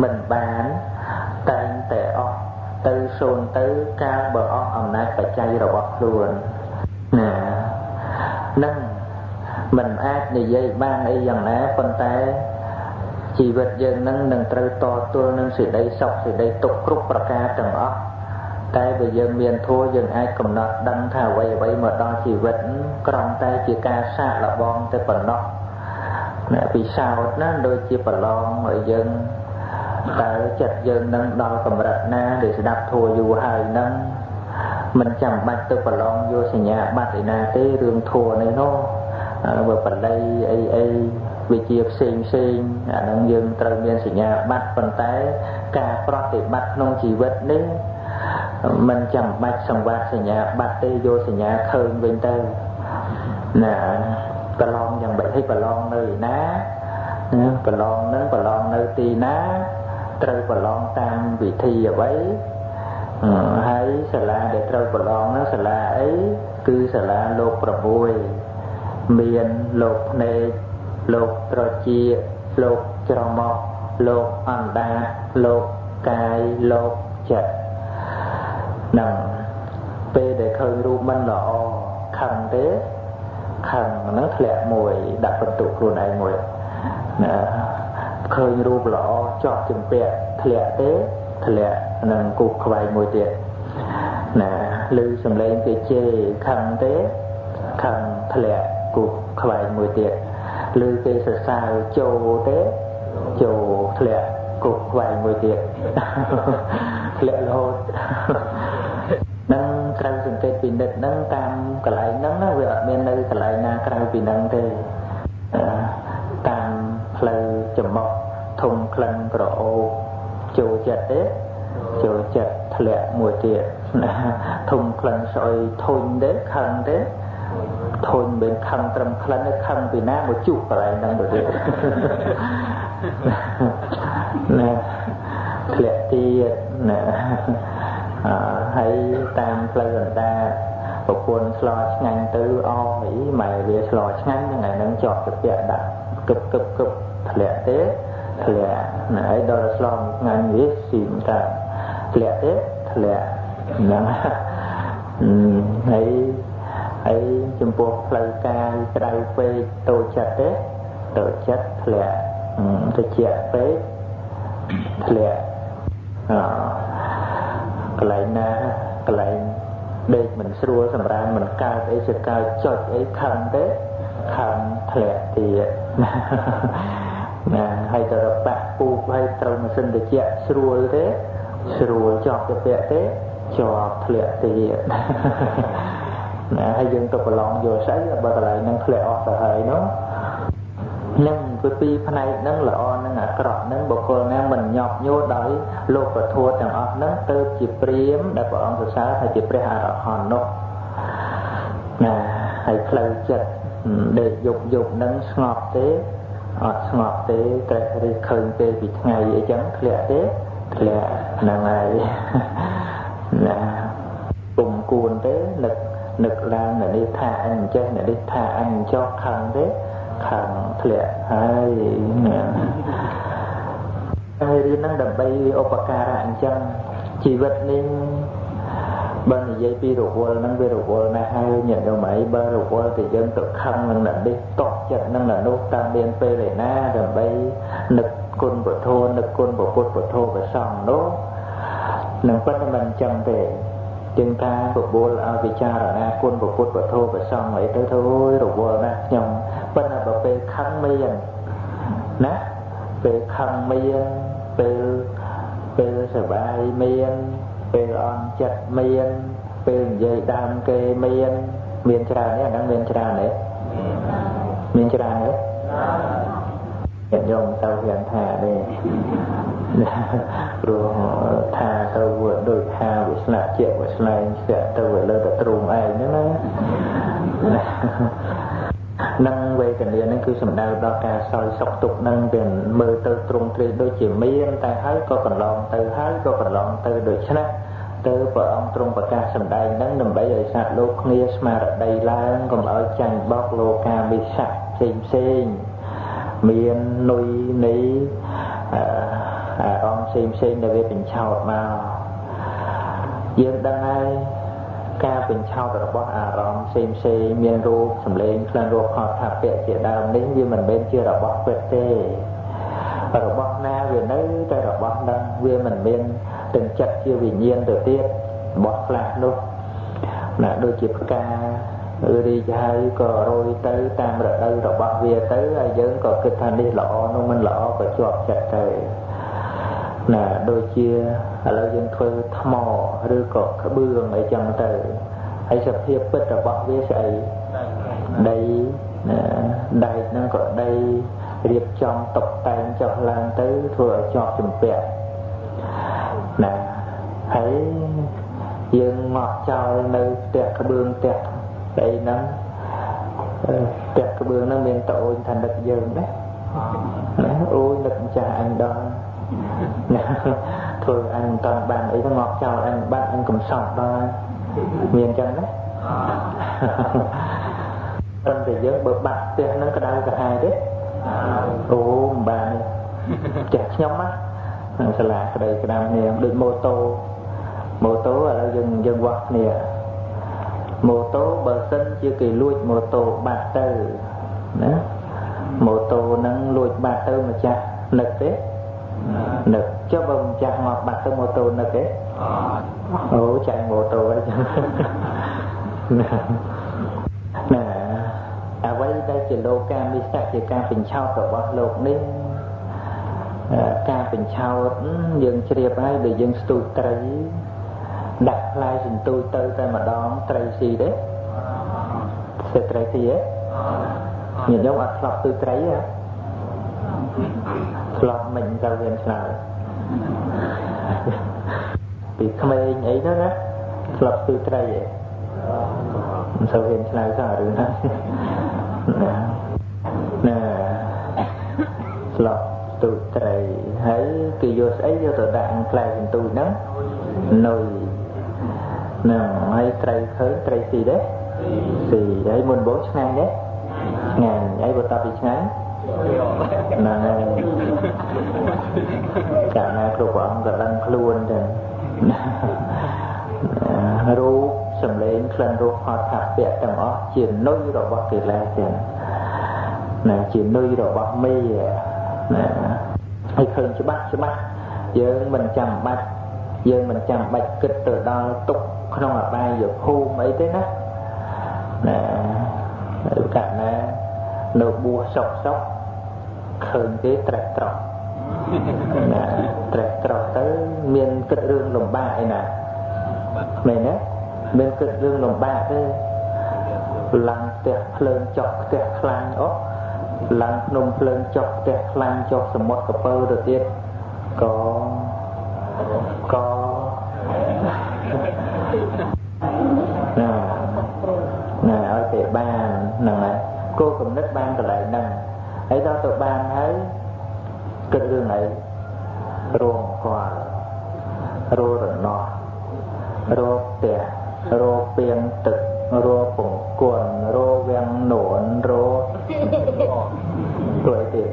មិនបានតែងតែអស់ទៅសូន្យទៅកាលបើអស់អំណាចបច្ច័យរបស់ខ្លួនណានឹងមិនអាចនិយាយបានអីយ៉ាងណាប៉ុន្តែជីវិតយើងនឹងត្រូវតទល់នឹងសេចក្តីសុខសេចក្តីទុក្ខគ្រប់ប្រការទាំងអស់តែបើយើងមានធម៌យើងអាចកំណត់ដឹងថាអ្វីអ្វីមកដល់ជីវិតគ្រាន់តែជាការសាកល្បងតែប៉ុណ្ណោះអ្នកពិសោធន៍ណាដូចជាប្រឡងឲ្យយើងតើចិត្តយើងនឹងដល់កម្រិតណាដែលស្ដាប់ធម៌យូរហើយនឹងមិនចាំបាច់ទៅប្រឡងយកសញ្ញាបត្រឯណាទេរឿងធម៌នេះនោះបើបល័យអីអីវិជាផ្សេងផ្សេងអានឹងយើងត្រូវមានសញ្ញាបត្រប៉ុន្តែការប្រតិបត្តិក្នុងជីវិតនេះមិនចាំបាច់សង្វាតសញ្ញាបត្រទេយកសញ្ញាឃើញវិញទៅណាប្រឡងយ៉ាងម៉េចឲ្យប្រឡងនៅឯណាប្រឡងនឹងប្រឡងនៅទីណាត្រូវប្រឡងតាមវិធីអ្វីហើយសាលាដែលត្រូវប្រឡងនោះសាលាអីគឺសាលាលោក6មានលោកភ្នែកលោកត្រចៀកលោកច្រមុះលោកអណ្ដាតលោកកាយលោកចិត្តនឹងពេលដែលឃើញរូបមិនល្អខឹងទេខឹងហ្នឹងធ្លាក់មួយដាក់បន្ទុកខ្លួនឯងមួយណាឃើញរូបល្អចោះជំពាក់ធ្លាក់ទេធ្លាក់នឹងគូសខ្វែងមួយទៀតណាឮសំឡេងគេជេរខឹងទេខឹងធ្លាក់គូសខ្វែងមួយទៀតឮគេសរសើរចូលទេចូលធ្លាក់ គប់ខ្វែងមួយទៀតធ្លាក់រហូតនឹងត្រូវសង្កេតពិនិត្យនឹងតាមកន្លែងហ្នឹងណាវាអត់មាននៅកន្លែងណាក្រៅពីហ្នឹងទេតាមផ្លូវច្រមុះធំក្លិនក្រអូបចូលចិត្តទេចូលចិត្តធ្លាក់មួយទៀតណាធំក្លិនស្អុយធុញទេខឹងទេធុញមិនខឹងត្រឹមក្លិនទេខឹងពីណាមកជុះកន្លែងហ្នឹងទៅទៀតណាធ្លាក់ទៀតណាហើយតាមផ្លូវអណ្ដាតប្រពន្ធស្លឆ្ងាញ់ទៅអីម៉ែវាស្លឆ្ងាញ់ហ្នឹងឯងជាប់ទៅពាក់ដាក់គឹបគឹបគឹបធ្លាក់ទេធ្លាក់ណាហើយដល់ស្លឆ្ងាញ់វាស៊ីមតាធ្លាក់ទេធ្លាក់ហ្នឹងហើយហើយចំពោះផ្លូវកាយក្តៅពេកតូចចិត្តទេតូចចិត្តធ្លាក់ត្រជាក់ពេកធ្លាក់កន្លែងណាកន្លែងដេកមិនស្រួលសម្រានមិនកើតអីសកើតចុចអីខឹងទេខឹងធ្លាក់ទៀតណាហើយទៅបាក់ពូកហើយត្រូវម៉ាស៊ីនត្រជាក់ស្រួលទេស្រួលជាប់ទៅពាក់ទេជាប់ធ្លាក់ទៀតណាហើយយើងទៅប្រឡងយកស្អីបើកន្លែងហ្នឹងធ្លាក់អស់ទៅហើយនោះនឹងពីផ្នែកហ្នឹងល្អនឹងអាក្រក់ហ្នឹងបុគ្គលណាមិនញាប់ញួរដោយលោកធម៌ទាំងអស់ហ្នឹងទៅជាព្រាហ្មណ៍ដែលព្រះអង្គសរសើរថាជាព្រះអរហន្តនោះណាហើយផ្លូវចិត្តដេកយប់យប់ហ្នឹងស្ងប់ទេអត់ស្ងប់ទេត្រេះរិះឃើញពេលពីថ្ងៃអីចឹងធ្លាក់ទេធ្លាក់ហ្នឹងហើយណាពុំគួនទេនឹកនឹកឡើងនៅនេះថាអញចេះនៅនេះថាអញចោះខឹងទេខឹងធ្លាក់ហើយហើយរៀនហ្នឹងដើម្បីឧបការៈអញ្ចឹងជីវិតនេះបើនិយាយពីរវល់ហ្នឹងវារវល់ណាស់ហើយញាតិញោមអីបើរវល់ទៅយើងទៅខឹងនឹងអ្នកនេះតក់ចិត្តនឹងអ្នកនោះតាមមានពេលឯណាដើម្បីនឹកគុណពុទ្ធោនឹកគុណពុទ្ធពុទ្ធោព្រះសង្ឃនោះនឹងប៉ុន្តែមិនអញ្ចឹងទេជាងថាបបួលឲ្យពិចារណាគុណពុទ្ធពុទ្ធោព្រះសង្ឃអីទៅទៅអូយរវល់ណាស់ខ្ញុំប៉ុន្តែបើពេលខឹងមានណាពេលខឹងមានពេលសប្បាយមានពេលអន់ចិត្តមានពេលនិយាយដើមគេមានមានច្រើនទេអាហ្នឹងមានច្រើនទេមានច្រើនទេញាតិញោមទៅហ៊ានថាទេព្រោះថាទៅដូចថាវាស្នាក់ជាវាស្លែងស្ទាក់ទៅវាលើតែទ្រូងឯងហ្នឹងណានឹងវេទនាហ្នឹងគឺសំដៅដល់ការសោយសុខទុក្ខហ្នឹងវាមើលទៅទ្រង់ទ្រាយដូចជាមានតែហើយក៏កន្លងទៅហើយក៏កន្លងទៅដូច្នេះទៅព្រះអង្គទ្រង់ប្រកាសសម្ដែងហ្នឹងដើម្បីឲ្យសត្វលោកគ្នាស្មារតីឡើងកុំឲ្យចាញ់បោកលោកាមិសៈផ្សេងផ្សេងមាននុយនៃអារម្មណ៍ផ្សេងផ្សេងដែលវាបញ្ឆោតមកយើងដឹងហើយការបញ្ឆោតរបស់អារម្មណ៍ផ្សេងផ្សេងមានរូបសម្លេងក្លិនរសផលថាពៈជាដើមនេះវាមិនមែនជារបស់ពិតទេរបស់ណាវានៅតែរបស់ហ្នឹងវាមិនមានទាំងចិត្តជាវិញ្ញាណទៅទៀតរបស់ខ្លះនោះណាដូចជាផ្ការីកហើយក៏រយទៅតាមរដូវរបស់វាទៅហើយយើងក៏គិតថានេះល្អនោះមិនល្អក៏ជាប់ចិត្តទៅណាដូចជាឥឡូវយើងធ្វើថ្មឬក៏ក្បឿងអីចឹងទៅហើយសភាពពិតរបស់វាស្អីដីណាដែកហ្នឹងក៏ដីរៀបចំតុបតែងចុះឡើងទៅធ្វើឲ្យជាប់ជំពាក់ណាហើយយើងមកចោលនៅផ្ទះក្បឿងផ្ទះស្អីហ្នឹងផ្ទះក្បឿងហ្នឹងមានតអូនថានឹកយើងណាណាអូយនឹកម្ចាស់អញដល់ណាធ្វើអញមិនតាន់បានអីហ្នឹងងាប់ចោលអញបានអញកំសត់ដល់មានចឹងណាប៉ុន្តែយើងបើបាក់ផ្ទះហ្នឹងក្តៅក្រហាយទេអូមិនបានទេផ្ទះខ្ញុំណាសាលាក្តីក្តាំនេះដូចម៉ូតូម៉ូតូឥឡូវយើងវាស់គ្នាម៉ូតូបើសិនជាគេលួចម៉ូតូបាត់ទៅណាម៉ូតូហ្នឹងលួចបាត់ទៅម្ចាស់នឹកទេនឹកចុះបើម្ចាស់មកបាត់ទៅម៉ូតូនឹកទេអូចាញ់ម៉ូតូហើយចឹងណាអ្វីដែលជាលោកាមិសៈជាការបញ្ឆោតរបស់លោកនេះ ការបញ្ឆោតយើងជ្រាបហើយដែលយើងស្ទូចត្រីដាក់ផ្លែសន្ទូចទៅតែម្ដងត្រីស៊ីទេស្ទូចត្រីស៊ីទេញាតិញោមអត់ធ្លាប់ស្ទូចត្រីទេធ្លាប់មិនទៅវាឆ្លើយពីក្មេងអីទៅណាធ្លាប់ស្ទូចត្រីទេមិនសូវហ៊ានឆ្លើយសោះរឿងហ្នឹងណាធ្លាប់ស្ទូចត្រីហើយគេយកស្អីយកទៅដាក់ផ្លែសន្ទូចហ្នឹងនុយហ្នឹងហើយត្រីឃើញត្រីស៊ីទេស៊ីហើយមុនបងឆ្ងាញ់ទេឆ្ងាញ់ហើយបន្ទាប់ពីឆ្ងាញ់ហ្នឹងហើយកាលណាគ្រប់ព្រះអង្គក៏ដឹងខ្លួនទៅរូបសម្លេងក្លិនរសផតថាពៈទាំងអស់ជានុយរបស់កិលេសទាំងណាជានុយរបស់មេណាហើយឃើញច្បាស់ច្បាស់យើងមិនចាំបាច់គិតទៅដល់ទុក្ខក្នុងអបាយភូមិអីទេណាណាកាលណានៅបួសសុកសុកឃើញគេត្រេះត្រោះណាត្រេះត្រោះទៅមានគិតរឿងលំបាកអីណាមែនទេមានគិតរឿងលំបាកទេឡើងផ្ទះភ្លើងចុះផ្ទះខ្លាញ់អូឡើងភ្នំភ្លើងចុះផ្ទះខ្លាញ់ចុះសមុទ្រកពើទៅទៀតក៏ណាណាឲ្យគេបានហ្នឹងហើយគោលគំនិតបានកន្លែងហ្នឹងហើយដល់ទៅបានហើយគិតរឿងអីរងគាល់ររណោះរផ្ទះរពាងទឹករពង្គន់រវាំងនួនរទួយទៀត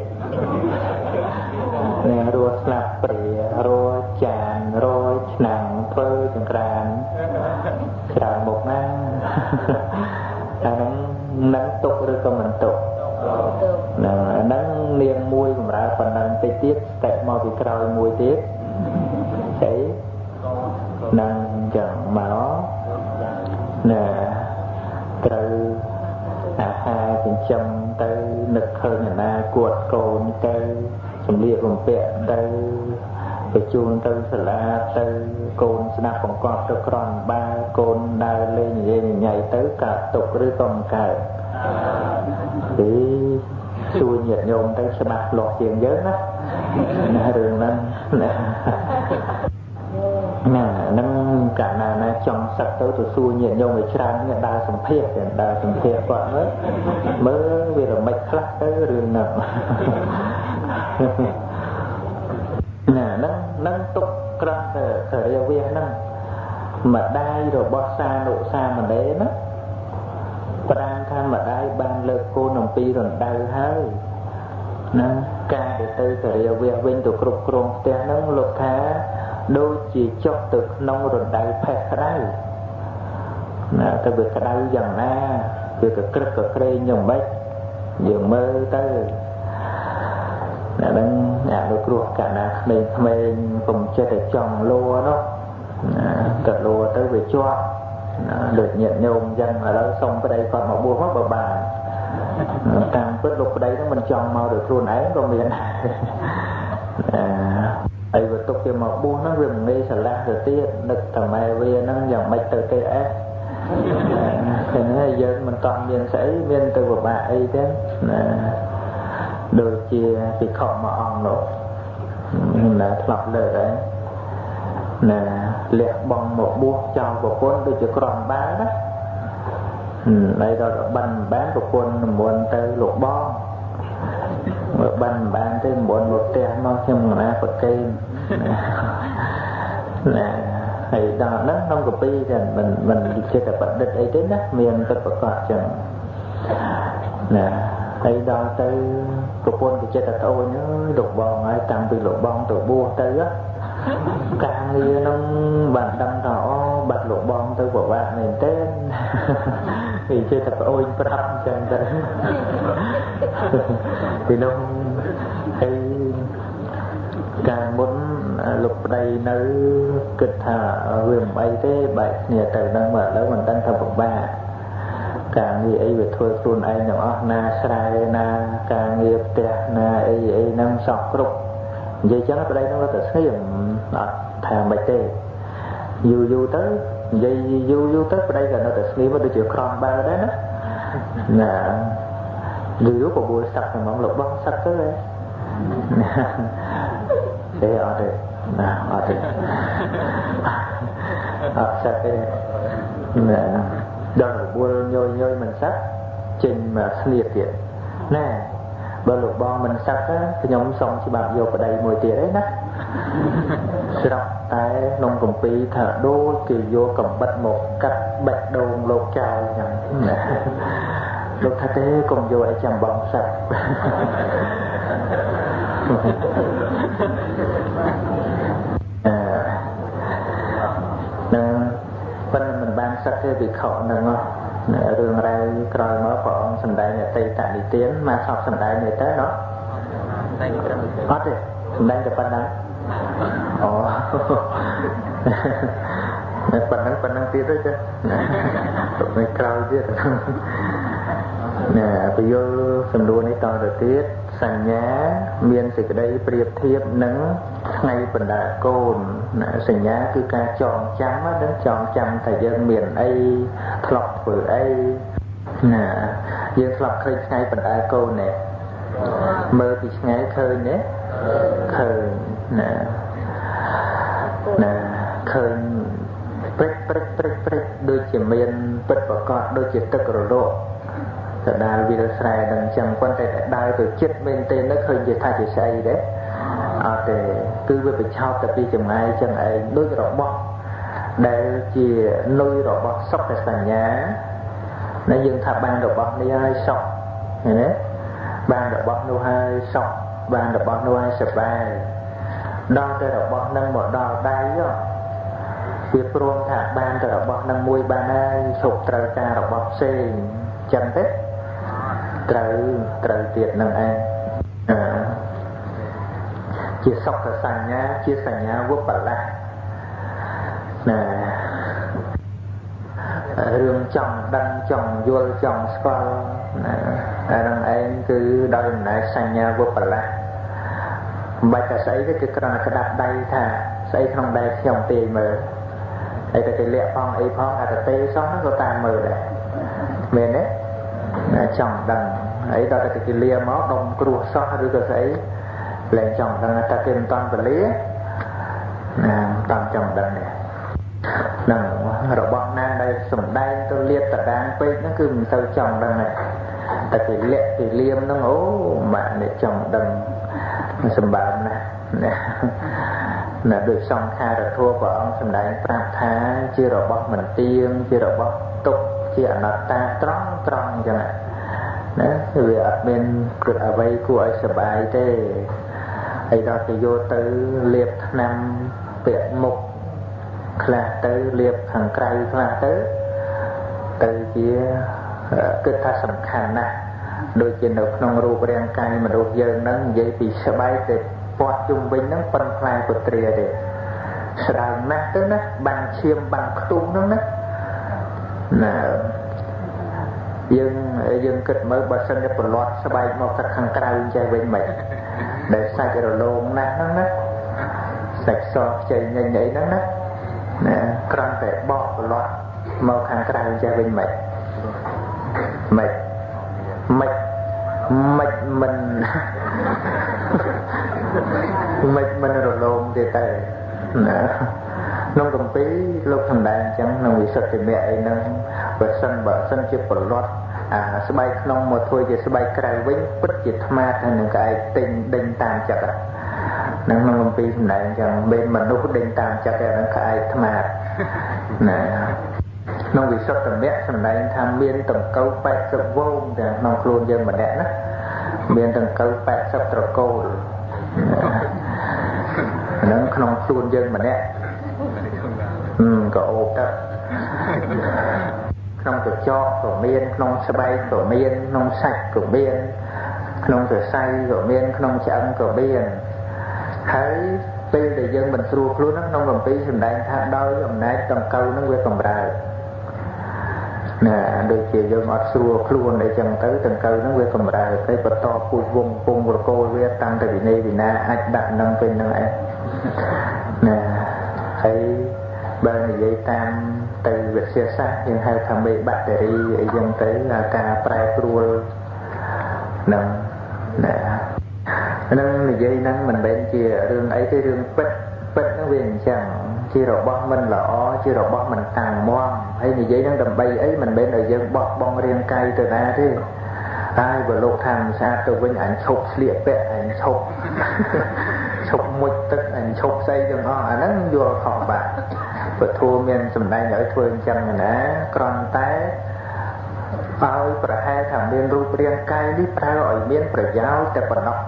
នេះរស្លាប់ព្រារចានរឆ្នាំងធ្វើចង្ក្រានច្រើនមុខណាអាហ្នឹងនឹងទុកឬក៏មិនទុកហ្នឹងអាហ្នឹងនាងមួយកម្រើប៉ុណ្ណឹងតិចទៀតស្តេមកពីក្រោយមួយទៀតស្អីនឹងចឹងមកណាត្រូវអាហារចិញ្ចឹមទៅនឹកឃើញអនាគតកូនទៅសម្លៀកបំពាក់ទៅបញ្ជូនទៅសាលាទៅកូនស្ដាប់បង្កប់ទៅក្រំបាកូនដើរលេងនិយាយញ៉ៃទៅកើតទុកឬក៏មិនកើតទេសួរញាតិញោមទៅច្បាស់លាស់ជាងយើងណាណារឿងហ្នឹងណាណាហ្នឹងកាលណាណាចង់សឹកទៅទៅសួរញាតិញោមឲ្យច្រើននេះដើរសម្ភាសដើរសម្ភាសគាត់មើលវារមិចខ្លះទៅរឿងហ្នឹងណាហ្នឹងទុកក្រំទៅសរិយាហ្នឹងម្ដាយរបស់សានុសាមណេរណាប្រាំថាម្ដាយបានលើកកូនអំពីរណ្ដៅហើយណាការដែលទៅសរិយាវិញទៅគ្រប់គ្រងផ្ទះហ្នឹងលោកថាដូចជាចុះទៅក្នុងរណ្ដៅផេះក្ដៅណាទៅវាក្ដៅយ៉ាងណាវាក៏ក្រឹកក៏ក្រែងយ៉ាងម៉េចយើងមើលទៅណាហ្នឹងអនុគ្រោះកាលណាក្មេងៗកុំចេះតែចង់លួនោះណាទៅលួទៅវាជាប់ណាដូចញាតិញោមអញ្ចឹងឥឡូវសុំប្តីគាត់មកបួសមកបើបានតាមពិតលោកប្តីហ្នឹងមិនចង់មកដោយខ្លួនឯងក៏មានណាហើយបើទុកគេមកបួសហ្នឹងវាមិនងាយស្រឡះទៅទៀតនឹកតែម៉ែវាហ្នឹងយ៉ាងម៉េចទៅទេអេឃើញហើយយើងមិនតន់មានស្អីមានទៅពិបាកអីទេណាដូចជាភិក្ខុមួយអង្គនោះណាធ្លាប់លើកហើយណាលះបង់មកបួសចោលប្រពន្ធដូចជាក្រំបាណាហើយដល់បិណ្ឌបានប្រពន្ធនិមន្តទៅលោកបងបើបិណ្ឌបានទេនិមន្តមកផ្ទះមកខ្ញុំណាប្រគេនណាហើយដល់ហ្នឹងក្នុងកពីចឹងមិនចេះតែប្រឌិតអីទេណាមានពិតប្រកបចឹងណាហើយដល់ទៅប្រពន្ធក៏ចេះតែត្អូញអើយលោកបងហើយតាំងពីលោកបងទៅបួសទៅការងារហ្នឹងបានដឹងថាអូបាត់លោកបងទៅពិបាកមែនទេវាចេះតែប្អូនប្រាប់អញ្ចឹងទៅពីនោះហើយកាលមុនលោកប្តីនៅគិតថាវាមិនអីទេបែកគ្នាទៅហ្នឹងមកឥឡូវមិនដឹងថាពិបាកការងារអីវាធ្វើខ្លួនឯងទាំងអស់ណាស្រែណាការងារផ្ទះណាអីអីហ្នឹងសោះគ្រប់ និយាយចឹងប្តីនឹងទៅស្ងៀមអត់ថាមិនទេយូរយូរទៅនិយាយយូរយូរទៅប្តីក៏នៅតែស្ងៀមដូចជាក្រំបើដែរណាណាយូរយូរបបួលសឹកហ្មងលោកបងសឹកទៅទេអត់ទេណាអត់ទេអត់សឹកទេណាដល់របួលញយញយមិនសឹកចេញមកស្នៀតទៀតណែបើលោកបងមិនសឹកខ្ញុំសូមច្បាប់យកប្តីមួយទៀតឯណាស្រាប់តែក្នុងគម្ពីរថាដូចគេយកកំបិតមកកាត់បេះដូងលោកចោលចឹងណាលោកថាទេកុំយកឲ្យចាំបងសឹកនឹងប៉ុន្តែមិនបានសឹកទេវិខនឹងរឿងរ៉ាវក្រោយមកព្រះអង្គសម្ដែងអតីតនិទានមកសពសម្ដែងនេះទៅណោះអត់ទេសម្ដែងតែប៉ុណ្ណឹងអូតែប៉ុណ្ណឹងទៀតទេចាទៅមិនក្រោយទៀតណាពយល់សំណួរនេះតទៅទៀតសញ្ញាមានសេចក្តីប្រៀបធៀបនឹងថ្ងៃបណ្ដាកូនណាសញ្ញាគឺការចងចាំនឹងចងចាំថាយើងមានអីធ្លាប់ធ្វើអីណាយើងធ្លាប់ឃើញថ្ងៃបណ្ដាកូននេះមើលពីឆ្ងាយឃើញទេឃើញណាណាឃើញព្រិចព្រិចព្រិចព្រិចដូចជាមានពិតប្រកបដូចជាទឹករលកកដាលវាលស្រែនឹងចឹងប៉ុន្តែដើរទៅចិត្តមែនទេនៅឃើញជាថាជាស្អីទេអត់ទេគឺវាបញ្ឆោតតែពីចម្ងាយចឹងឯងដូចរបស់ដែលជានុយរបស់សុខសញ្ញាណាយើងថាបានរបស់នេះហើយសុខឃើញទេបានរបស់នោះហើយសុខបានរបស់នោះហើយសប្បាយដល់តែរបស់នឹងមកដល់ដៃវាព្រមថាបានតែរបស់នឹងមួយបានហើយឈប់ត្រូវការរបស់ផ្សេងចឹងទេត្រូវទៀតនឹងឯងជាសុខសញ្ញាជាសញ្ញាវបលៈណារឿងចង់ដឹងចង់យល់ចង់ស្គាល់ណាអានឹងឯងគឺដោយអំណាចសញ្ញាវបលៈមិនបាច់តែស្អីទេគឺគ្រាន់តែក្តាប់ដៃថាស្អីក្នុងដៃខ្ញុំទាយមើលអីតែគេលាក់ផងអីផងអាតទេសោះហ្នឹងក៏តាមមើលដែរមែនទេណាចង់ដឹងអីដល់តែគេលាមកដុំគ្រោះសោះឬក៏ស្អីលែងចង់ដឹងតែគេមិនតាន់ពលាណាមិនតាន់ចង់ដឹងទេហ្នឹងរបស់ណាដែលសំដែងទៅលៀបតដាងពេកហ្នឹងគឺមិនសូវចង់ដឹងទេតែគេលាក់គេលៀមហ្នឹងអូម៉ាក់នេះចង់ដឹងសម្បើមណាស់ណាណាដូចសង្ខារធម៌ព្រះអង្គសម្ដែងប្រាប់ថាជារបស់មិនទៀងជារបស់ទុក្ខជាអនត្តាត្រង់ត្រង់អញ្ចឹងណាវាអត់មានគិតអ្វីគួរឲ្យសប្បាយទេហើយដល់ទៅយកទៅលាបថ្នាំពាក់មុខខ្លះទៅលាបខាងក្រៅខ្លះទៅទៅជាគិតថាសំខាន់ណាស់ដូចជានៅក្នុងរូបរាងកាយមនុស្សយើងហ្នឹងនិយាយពីស្បែកទៅពាត់ជុំវិញហ្នឹងប៉ុនផ្លែពុទ្រាទេស្ដើងណាស់ទៅណាបាំងឈាមបាំងខ្ទុះហ្នឹងណាណាយើងគិតមើលបើសិនជាប្រឡាត់ស្បែកមកទឹកខាងក្រៅចេះវិញមិនដែលសាច់រលោងណាស់ហ្នឹងណាសាច់សខ្ចីញញអីហ្នឹងណាណាគ្រាន់តែបកប្រឡាត់មកខាងក្រៅចេះវិញមិនមិនមិនមិនមិនមិនមិនរលោងទេតែណាក្នុងកម្ពីលោកសម្ដែងអញ្ចឹងក្នុងវិសុទ្ធិមគ្គអីហ្នឹងបើសិនជាប្រឡាត់អាស្បែកក្នុងមកធ្វើជាស្បែកក្រៅវិញពិតជាថ្មាតហើយនឹងក្អែកទិញដេញតាមចិត្តហ្នឹងក្នុងកម្ពីសម្ដែងអញ្ចឹងមិនមនុស្សដេញតាមចិត្តតែហ្នឹងក្អែកថ្មាតណាក្នុងវិសុទ្ធិមគ្គសម្ដែងថាមានដង្កូវ80វងទាំងក្នុងខ្លួនយើងម្នាក់ណាមានដង្កូវ80ត្រកូលហ្នឹងក្នុងខ្លួនយើងម្នាក់ក៏អូបទៅក្នុងក្រចកក៏មានក្នុងស្បែកក៏មានក្នុងសាច់ក៏មានក្នុងសរសៃក៏មានក្នុងឆ្អឹងក៏មានហើយពេលដែលយើងមិនស្រួលខ្លួនហ្នឹងក្នុងកម្ពីសម្ដែងថាដោយអំណាចដង្កូវហ្នឹងវាកម្រើកណាដូចជាយើងអត់ស្រួលខ្លួនអីចឹងទៅដង្កូវហ្នឹងវាកម្រើកហើយបន្តពូជវងពងរកូលវា តាំងតែវិន័យវិណាអាចដាក់នឹងពេលហ្នឹងឯងណាហើយបើនិយាយតាមទៅវិទ្យាសាស្ត្រយើងហៅថាមេបាក់តេរីអីចឹងទៅការប្រែប្រួលនឹងណានឹងនិយាយហ្នឹងមិនមែនជារឿងអីទេរឿងពិតពិតហ្នឹងវាអញ្ចឹងជារបស់មិនល្អជារបស់មិនតាំងមាំហើយនិយាយហ្នឹងដើម្បីអីមិនមែនឲ្យយើងបោះបង់រាងកាយទៅណាទេហើយបើលោកថាមិនស្អាតទៅវិញអញឈប់ស្លៀកពាក់អញឈប់ឈប់មុជទឹកអញឈប់ស្អីទាំងអស់អាហ្នឹងយល់ខុសបាត់ពធមានសម្ដែងឲ្យធ្វើអញ្ចឹងណាគ្រាន់តែឲ្យប្រហែលថាមានរូបរាងកាយនេះប្រើឲ្យមានប្រយោជន៍តែប៉ុណ្ណោះ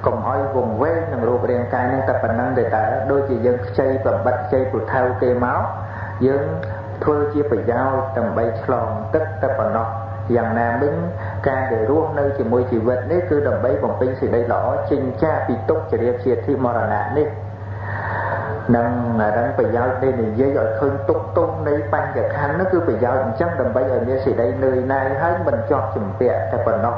កុំឲ្យវង្វេងនឹងរូបរាងកាយនឹងតែប៉ុណ្ណឹងទេតើដូចជាយើងខ្ចីប្របិតខ្ចីពូថៅគេមកយើងធ្វើជាប្រយោជន៍ដើម្បីឆ្លងទឹកតែប៉ុណ្ណោះយ៉ាងណាមិញការដែលរស់នៅជាមួយជីវិតនេះគឺដើម្បីបំពេញសេចក្តីល្អចេញចាកពីទុក្ខជរាព្យាធិមរណៈនេះនឹងអាហ្នឹងប្រយោជន៍នៃនិយាយឲ្យឃើញទុក្ខទោសនៃបញ្ញខណ្ឌនោះគឺប្រយោជន៍អញ្ចឹងដើម្បីឲ្យមានសេចក្តីនឿយណាយហើយមិនជាប់ជំពាក់តែប៉ុណ្ណោះ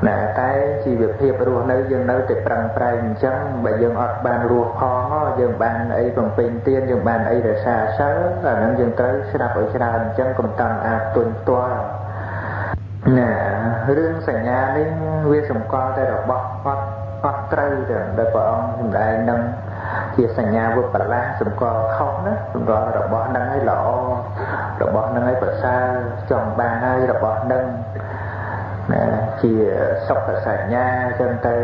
ណាតែជីវភាពរស់នៅយើងនៅតែប្រឹងប្រែងអញ្ចឹងបើយើងអត់បានរស់ផងយើងបានអីបំពេញទានយើងបានអីរក្សាសិលអាហ្នឹងយើងត្រូវស្ដាប់ឲ្យច្រើនអញ្ចឹងកុំតាំងអាទុនផ្ទាល់ណារឿងសញ្ញានេះវាសម្គាល់តែរបស់អត់ត្រូវទេដែលព្រះអង្គសម្ដែងនឹងជាសញ្ញាវិបលាសសម្គាល់ខុសណាសម្គាល់របស់ហ្នឹងឲ្យល្អរបស់ហ្នឹងឲ្យប្រសើរចង់បានហើយរបស់ហ្នឹងណាជាសុខសញ្ញាចឹងទៅ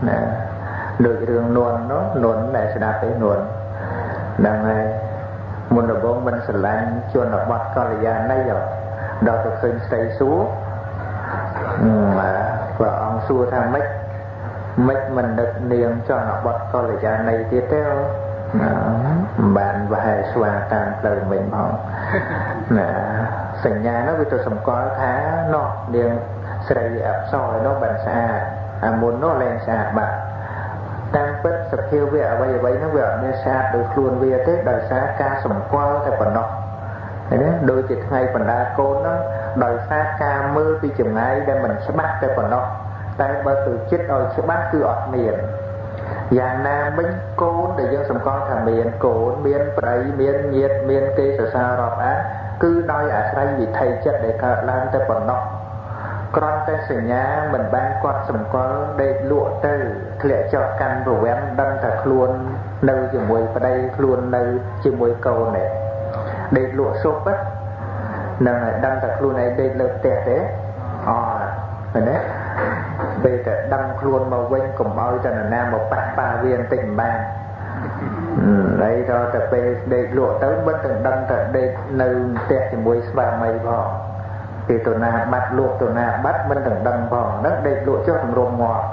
ណាដូចរឿងនួននោះនួនដែលស្ដាប់ឯនួនហ្នឹងហើយមុនដំបូងមិនស្រឡាញ់ជនបទកល្យាណីដល់ទៅឃើញស្រីសួរព្រះអង្គសួរថាម៉េចមិននឹកនាងជនបទកល្យាណីទៀតទេបានប្រហែលស្វាតាមផ្លូវមិញផងណាសញ្ញានោះវាទៅសម្គាល់ថានោះនាងស្រីអប្សរនោះបានស្អាតអាមុននោះលែងស្អាតបាត់តាមពិតសភាវៈអ្វីអ្វីនោះវាអត់មានស្អាតដោយខ្លួនវាទេដោយសារការសម្គាល់តែប៉ុណ្ណោះឃើញទេដូចជាថ្ងៃបណ្ដាកូននោះដោយសារការមើលពីចម្ងាយដែលមិនច្បាស់តែប៉ុណ្ណោះតែបើទៅចិត្តឲ្យច្បាស់គឺអត់មានយ៉ាងណាមិញកូនដែលយើងសម្គាល់ថាមានកូនមានប្តីមានញាតិមានគេសរសើររាប់អានគឺដោយអាស្រ័យវិថីចិត្តដែលកើតឡើងតែប៉ុណ្ណោះគ្រាន់តែសញ្ញាមិនបានគាត់សម្គាល់ដេកលក់ទៅធ្លាក់ចុះកាន់ប្រវែងដឹងថាខ្លួននៅជាមួយប្តីខ្លួននៅជាមួយកូននេះដេកលក់សុបហ្នឹងហើយដឹងតែខ្លួនឯងដេកលើផ្ទះទេអត់ឃើញទេពេលតែដឹងខ្លួនមកវិញកុំឲ្យតែនរណាមកប៉ះប៉ាវាបន្តិចមិនបានហើយដល់តែពេលដេកលក់ទៅមិនទាំងដឹងតែដេកនៅផ្ទះជាមួយស្វាមីផងពេលទៅណាបាត់លក់ទៅណាបាត់មិនទាំងដឹងផងហ្នឹងដេកលក់ចុះទម្រាំងាប់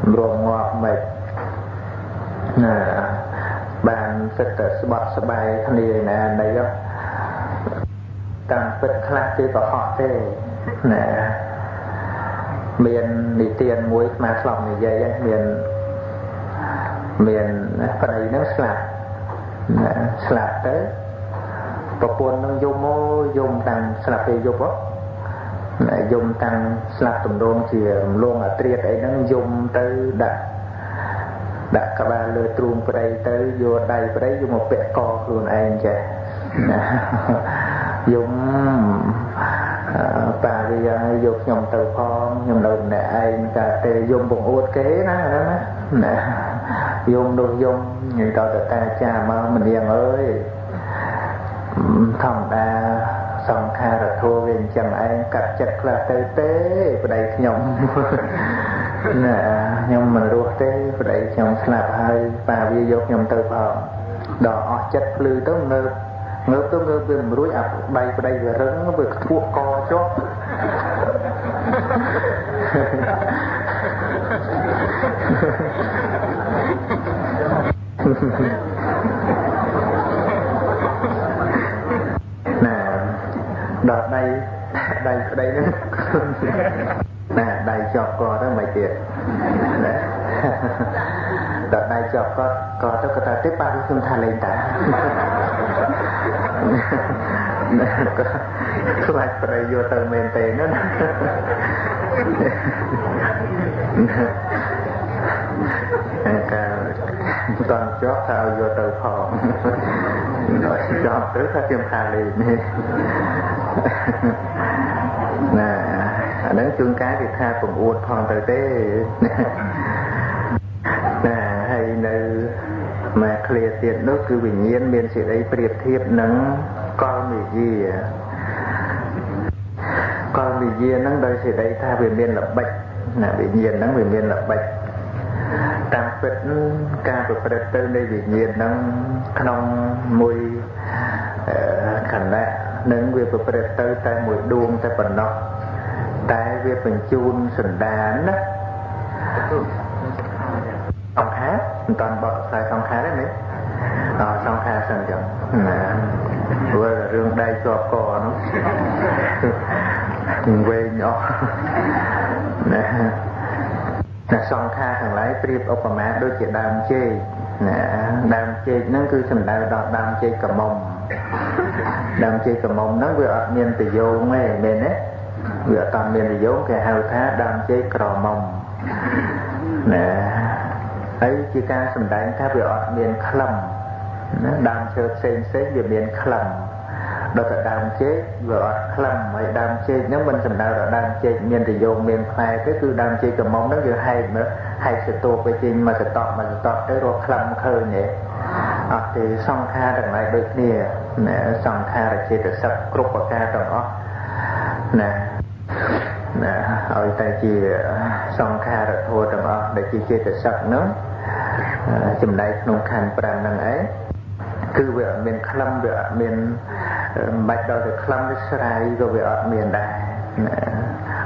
ទម្រាំងាប់មិនណាបានសិតតែស្បត់ស្បាយគ្នាណានៃតាមពិតខ្លះគេក៏ហក់ទេណាមាននិទានមួយស្មាធ្លាប់និយាយហ្នឹងមានប្តីហ្នឹងស្លាប់ណាស្លាប់ទៅប្រពន្ធហ្នឹងយំមកយំតាំងស្លាប់ពេលយប់ណាយំតាំងស្លាប់ទំនងជារំលងអាត្រៀតអីហ្នឹងយំទៅដាក់ក្បាលលើទ្រូងប្តីទៅយកដៃប្តីយកមកពាក់កខ្លួនឯងចេះណាយំប៉ាវាយកខ្ញុំទៅផងខ្ញុំនៅម្នាក់ឯងតែទេយំបង្អួតគេណាហ្នឹងណាយំនោះយំនិយាយដល់តាចាមកម្នាងអើយធម្មតាសង្ខារធัวវាអញ្ចឹងឯងកាត់ចិត្តខ្លះទៅទេប្តីខ្ញុំណាខ្ញុំមិនរស់ទេប្តីខ្ញុំស្លាប់ហើយប៉ាវាយកខ្ញុំទៅផងដល់អស់ចិត្តភ្លឺទៅងើបទៅងើបវាមិនរួចអាដៃប្តីវារឹងវាខ្ទក់កជាប់ណាដល់ដៃប្តីហ្នឹងណាដៃជាប់កទៅមិនទៀតណាដល់ដៃជាប់កទៅគាត់ថាទេប៉ាវាខ្ញុំថាលេងតាខ្លាចប្តីយកទៅមែនទេណា កាលតន់ជាប់ថាឲ្យយកទៅផងដល់ជាប់ទៅថាខ្ញុំថាលេងនេះណាអាហ្នឹងជួនកាលគេថាពង្អួតផងទៅទេណាហើយនៅមកឃ្លាទៀតនោះគឺវិញ្ញាណមានសេចក្តីប្រៀបធៀបនឹងកលមិយាកលវិញ្ញាណហ្នឹងដោយសេចក្តីថាវាមានល្បិចណាវិញ្ញាណហ្នឹងវាមានល្បិចតាមពិតការប្រព្រឹត្តទៅនៃវិញ្ញាណហ្នឹងក្នុងមួយខណៈនឹងវាប្រព្រឹត្តទៅតែមួយដួងតែប៉ុណ្ណោះតែវាបញ្ជូនសន្តានណាសង្ខារមិនតាន់បកខ្សែសង្ខារទេមែនអសង្ខារសិនចឹងណាព្រោះរឿងដៃជាប់កនោះវែងអស់ណាណាសង្ខារទាំងឡាយប្រៀបឧបមាដូចជាដើមចេកណាដើមចេកហ្នឹងគឺសំដៅដល់ដើមចេកក្រមុំដើមចេកក្រមុំហ្នឹងវាអត់មានប្រយោងទេមែនទេវាអត់មានប្រយោងគេហៅថាដើមចេកក្រមុំណាហើយជាការសម្ដែងថាវាអត់មានក្លឹមណាដើមឈើផ្សេងផ្សេងវាមានក្លឹមដល់តែដើមចេកវាអត់ក្លឹមហើយដើមចេកហ្នឹងមិនសំដៅដល់ដើមចេកមានប្រយោងមានផ្លែទេគឺដើមចេកក្រមុំហ្នឹងយើងហែកមើលហែកសតោទៅចេញមកសតក់មកសតក់ទៅរកក្លឹមឃើញទេអត់ទេសង្ខារទាំងឡាយដូចគ្នាណាសង្ខារចេតសិកគ្រប់ប្រការទាំងអស់ណាណាឲ្យតែជាសង្ខារធម៌ទាំងអស់ដែលជាចេតសិកហ្នឹងចំណែកក្នុងខណ្ឌ5ហ្នឹងឯងគឺវាអត់មានក្លឹមវាអត់មានមិនបាច់ដល់ទៅក្លឹមទៅស្រាយក៏វាអត់មានដែរណា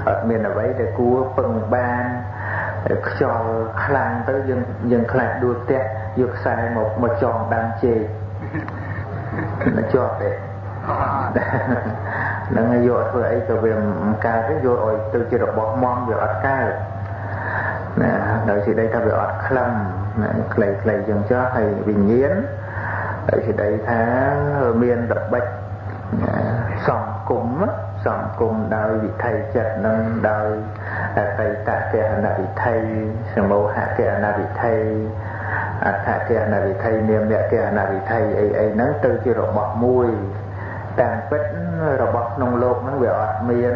អត់មានអ្វីដែលគួរពឹងបានខ្យល់ខ្លាំងទៅយើងខ្លាចដួលផ្ទះយកខ្សែមកចងដើមចេកជាប់ទេហ្នឹងហើយយកធ្វើអីក៏វាមិនកើតទេយកឲ្យទៅជារបស់មមវាអត់កើតណាដោយសេចក្តីថាវាអត់ក្លឹមណាខ្លីៗចឹងចុះហើយវិញ្ញាណដោយសេចក្តីថាមានល្បិចសង្គមដោយវិថីចិត្តនឹងដោយអតីតកហនវិថីសមោហកហនវិថីអដ្ឋកហនវិថីនាមកហនវិថីអីអីហ្នឹងទៅជារបស់មួយតាមពិតរបស់ក្នុងលោកហ្នឹងវាអត់មាន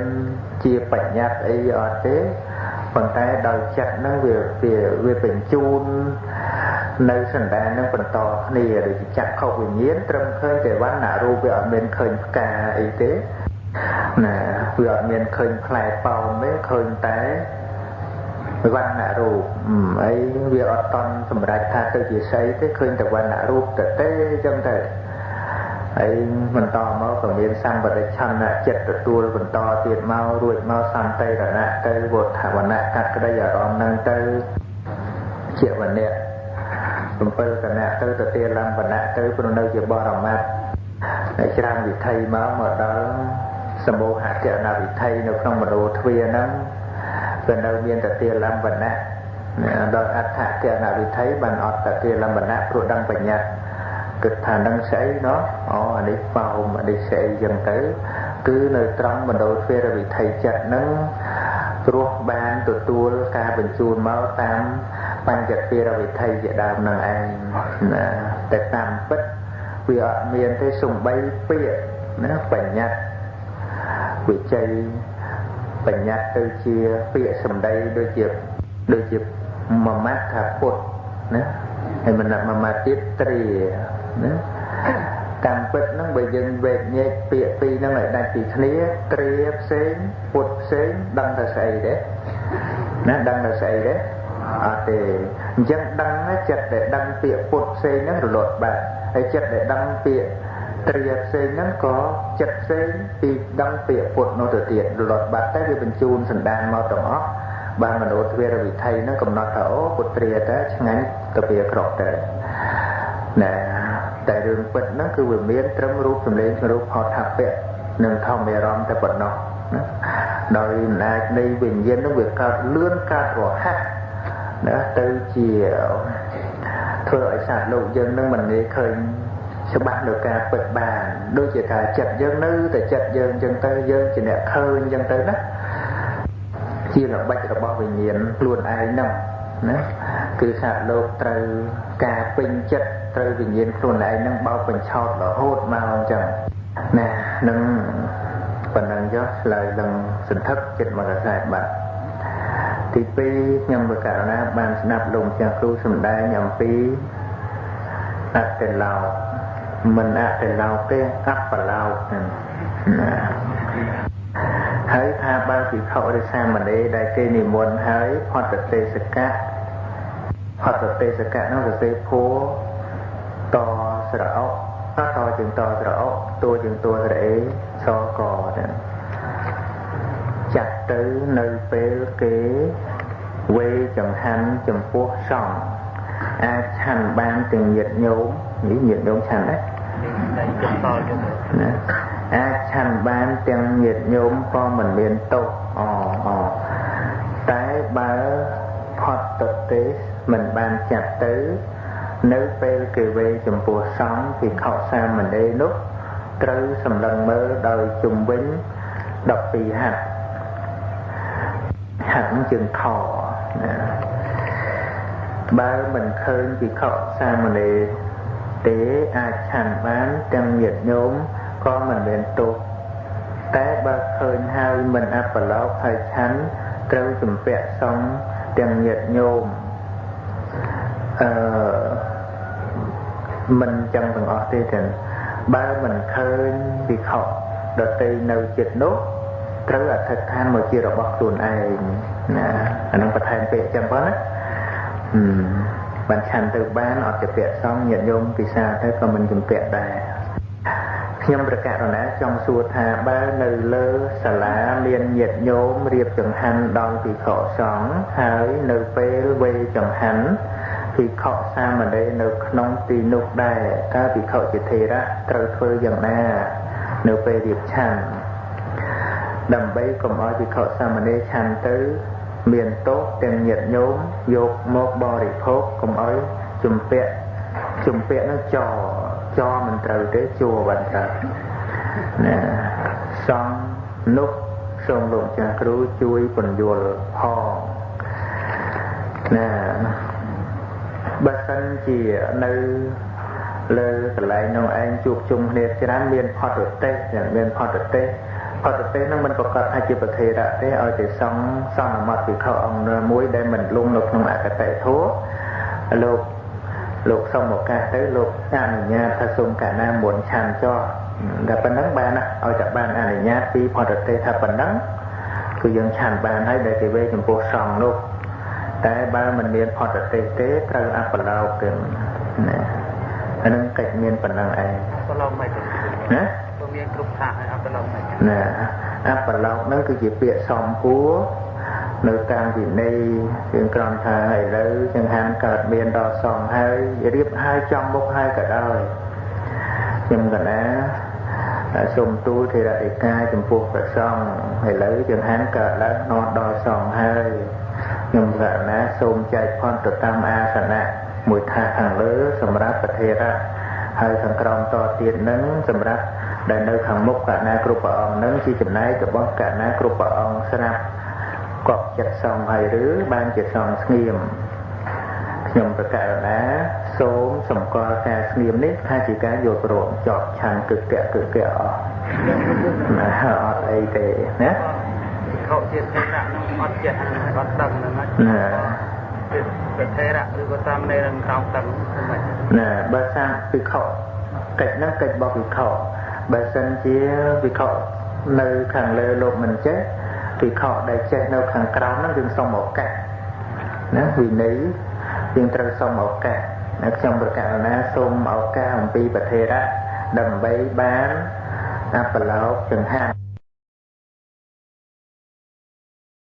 ជាបញ្ញត្តិអីអត់ទេប៉ុន្តែដោយចិត្តហ្នឹងវាបញ្ជូននៅសន្តាននឹងបន្តគ្នាដូចជាចក្ខុវិញ្ញាណត្រឹមឃើញតែវណ្ណៈរូបវាអត់មានឃើញផ្កាអីទេណាវាអត់មានឃើញផ្លែប៉ោមទេឃើញតែវណ្ណៈរូបអីវាអត់តន់សម្រេចថាទៅជាស្អីទេឃើញតែវណ្ណៈរូបទៅទេអញ្ចឹងទៅហើយបន្តមកក៏មានសម្បរិច្ឆន្ទចិត្តទទួលបន្តទៀតមករួចមកសន្តិរណៈទៅវុទ្ធវណៈកាត់ក្តីអារម្មណ៍នឹងទៅជាវណៈ7គណៈទៅទាលំបណៈទៅព្រោះនៅជាបរមត្តហើយច្រើនវិថីមកដល់សមោហកណវិថីនៅក្នុងមโนទ្វាហ្នឹងវានៅមានតទាលំបណៈដល់អដ្ឋកណវិថីបានអត់តទាលំបណៈព្រោះដឹងបញ្ញត្តិគិតថានឹងស្អីណោះអូអានេះប៉ោមអានេះស្អីចឹងទៅគឺនៅត្រង់មโนទ្វារវិថីចិត្តហ្នឹងព្រោះបានទទួលការបញ្ជូនមកតាមបញ្ចទ្វារវិថីជាដើមនឹងឯងណាតែតាមពិតវាអត់មានទេសំបីពាក្យណាបញ្ញត្តិវិជ័យបញ្ញត្តិទៅជាពាក្យសម្ដីដូចជាមួយម៉ាត់ថាពុទ្ធណាហើយមិនមួយម៉ាត់ទៀតត្រាណាតាមពិតហ្នឹងបើយើងវែកញែកពាក្យពីរហ្នឹងឲ្យដាច់ពីគ្នាត្រាផ្សេងពុទ្ធផ្សេងដឹងថាស្អីទេណាដឹងថាស្អីទេអត់ទេអញ្ចឹងដឹងចិត្តដែលដឹងពាក្យពុទ្ធផ្សេងហ្នឹងរលត់បាត់ហើយចិត្តដែលដឹងពាក្យត្រាផ្សេងហ្នឹងក៏ចិត្តផ្សេងពីដឹងពាក្យពុទ្ធនោះទៅទៀតរលត់បាត់តែវាបញ្ជូនសន្តានមកទាំងអស់បានមโนទ្វារវិថីហ្នឹងកំណត់ថាអូពុទ្រាតើឆ្ងាញ់ទៅវាក្រក់ទៅណាតែរឿងពិតហ្នឹងគឺវាមានត្រឹមរូបសម្លេងរូបផតថពៈនិងធម្មអារម្មណ៍តែប៉ុណ្ណោះណាដោយអំណាចនៃវិញ្ញាណហ្នឹងវាកើតលឿនកើតរហ័សណាទៅជាធ្វើឲ្យសត្វលោកយើងនឹងមិនងាយឃើញច្បាស់នៅការពិតបានដូចជាថាចិត្តយើងនៅតែចិត្តយើងអញ្ចឹងទៅយើងជាអ្នកឃើញអញ្ចឹងទៅណា ជាល្បិចរបស់វិញ្ញាណខ្លួនឯងហ្នឹងណាគឺសត្វលោកត្រូវការពេញចិត្តត្រូវវិញ្ញាណខ្លួនឯងហ្នឹងបោកបញ្ឆោតរហូតមកអញ្ចឹងណានឹងប៉ុណ្ណឹងចុះឆ្លើយនឹងសន្ធឹកចិត្តមកកសែតបាទទី2ខ្ញុំបកករណាបានស្ដាប់លោកម្ចាស់គ្រូសម្ដែងអំពីអតិឡោមិនអតិឡោទេអបឡោហ្នឹងណាហើយថាបើភិក្ខុឬសាមណេរដែលគេនិមន្តហើយផតទេសកៈផតទេសកៈនោះសរសេរភួតស្រអុតជាងតស្រអុតួជាងតួស្រអេសកហ្នឹងចាត់ទៅនៅពេលគេវេចង្ហាន់ចំពោះសង្ឃអាចឆាន់បានទាំងញាតិញោមនេះញាតិញោមឆាន់ដែរណាអាចឆាន់បានទាំងញាតិញោមក៏មិនមានទោសអតែបើផតទេសមិនបានចាត់ទៅនៅពេលគេវេចំពោះសង្ឃភិក្ខុសាមណេរនោះត្រូវសម្លឹងមើលដោយជុំវិញ12ហត្ថហត្ថជើងខណាបើមិនឃើញភិក្ខុសាមណេរទេអាចឆាន់បានទាំងញាតិញោមក៏មិនមានទោសតែបើឃើញហើយមិនអបឡោកហើយឆាន់ត្រូវជំពាក់សង្ឃទាំងញាតិញោមមិនចឹងទាំងអស់ទេទាំងបើមិនឃើញភិក្ខុដទៃនៅចិត្តនោះត្រូវអធិដ្ឋានមកជារបស់ខ្លួនឯងណាអានឹងបន្ថែមពេកចឹងផងណាបានឆាន់ទៅបានអត់ជំពាក់សង្ឃញាតិញោមពិសាទៅក៏មិនជំពាក់ដែរខ្ញុំប្រកាសណាចង់សួរថាបើនៅលើសាលាមានញាតិញោមរៀបចង្ហាន់ដល់ភិក្ខុសង្ឃហើយនៅពេលវេចង្ហាន់ភិក្ខុសាមណេរនៅក្នុងទីនោះដែរតើភិក្ខុជាថេរៈត្រូវធ្វើយ៉ាងណានៅពេលរៀបឆាន់ដើម្បីកុំឲ្យភិក្ខុសាមណេរឆាន់ទៅមានទោសទាំងញាតិញោមយកមកបរិភោគកុំឲ្យជំពាក់នឹងចមិនត្រូវទេជួបានត្រូវណាសង្ឃនោះសូមលោកចាស់គ្រូជួយពន្យល់ផងណាបើសិនជានៅលើកន្លែងនោះឯងជួបជុំគ្នាច្រើនមានផតទេសមានផតទេសផតទេសនឹងមិនប្រកាសថាជាប្រធេរៈទេឲ្យតែសង្ឃសន្មតភិក្ខុអង្គមួយដែលមិនលងនៅក្នុងអកតេធម៌លោកសុំឱកាសទៅលោកអនុញ្ញាតថាសូមកណាមុនឆាន់ចោះតែប៉ុណ្ណឹងបានណាឲ្យតែបានអនុញ្ញាតពីផតទេសថាប៉ុណ្ណឹងគឺយើងឆាន់បានហើយដែលគេវេចំពោះសង្ឃនោះតែបើមិនមានផតទេសទេត្រូវអបឡោកទេណាអានឹងកិច្ចមានប៉ុណ្ណឹងឯងអបឡោកមិនណាបើមានគ្រប់ថាហើយអបឡោកមិនណាអបឡោកហ្នឹងគឺជាពាក្យសំគួរនៅតាមវិន័យយើងគ្រាន់ថាឥឡូវចង្ហាន់កើតមានដល់សង្ឃហើយរៀបហើយចំមុខហើយក៏ដោយខ្ញុំកណាសូមទូលធេរដីកាចំពោះព្រះសង្ឃឥឡូវចង្ហាន់កើតឡើងនោះដល់សង្ឃហើយខ្ញុំកណាសូមចែកផនទៅតាមអាសនៈមួយថាខាងលើសម្រាប់ប្រធេរៈហើយខាងក្រោមតទៀតនឹងសម្រាប់ដែលនៅខាងមុខកណាគ្រប់ព្រះអង្គនឹងជាចំណែករបស់កណាគ្រប់ព្រះអង្គស្រាប់កប់ចិត្តសង្ឃហើយឬបានជាសង្ឃស្ងៀមខ្ញុំប្រកាសណាសូមសម្គាល់ការស្ងៀមនេះថាជាការយល់ព្រមចប់ឆាន់គឹកកៈអស់ណាអត់អីទេណាខុសជាថេរៈនឹងអត់ចេះអត់ដឹងហ្នឹងណាជាថេរៈឬក៏សាមណេរនឹងក្រោមដឹងហ្នឹងណាបើសាភិក្ខុកិច្ចហ្នឹងកិច្ចរបស់ភិក្ខុបើសិនជាភិក្ខុនៅខាងលើលោកមិនចេះភិក្ខុដែលចេះនៅខាងក្រោមហ្នឹងយើងសុំឱកាសណាវិន័យយើងត្រូវសុំឱកាសខ្ញុំប្រកាសណាសូមឱកាសអំពីប្រធេរៈដើម្បីបានអបឡោកចង្ហាន់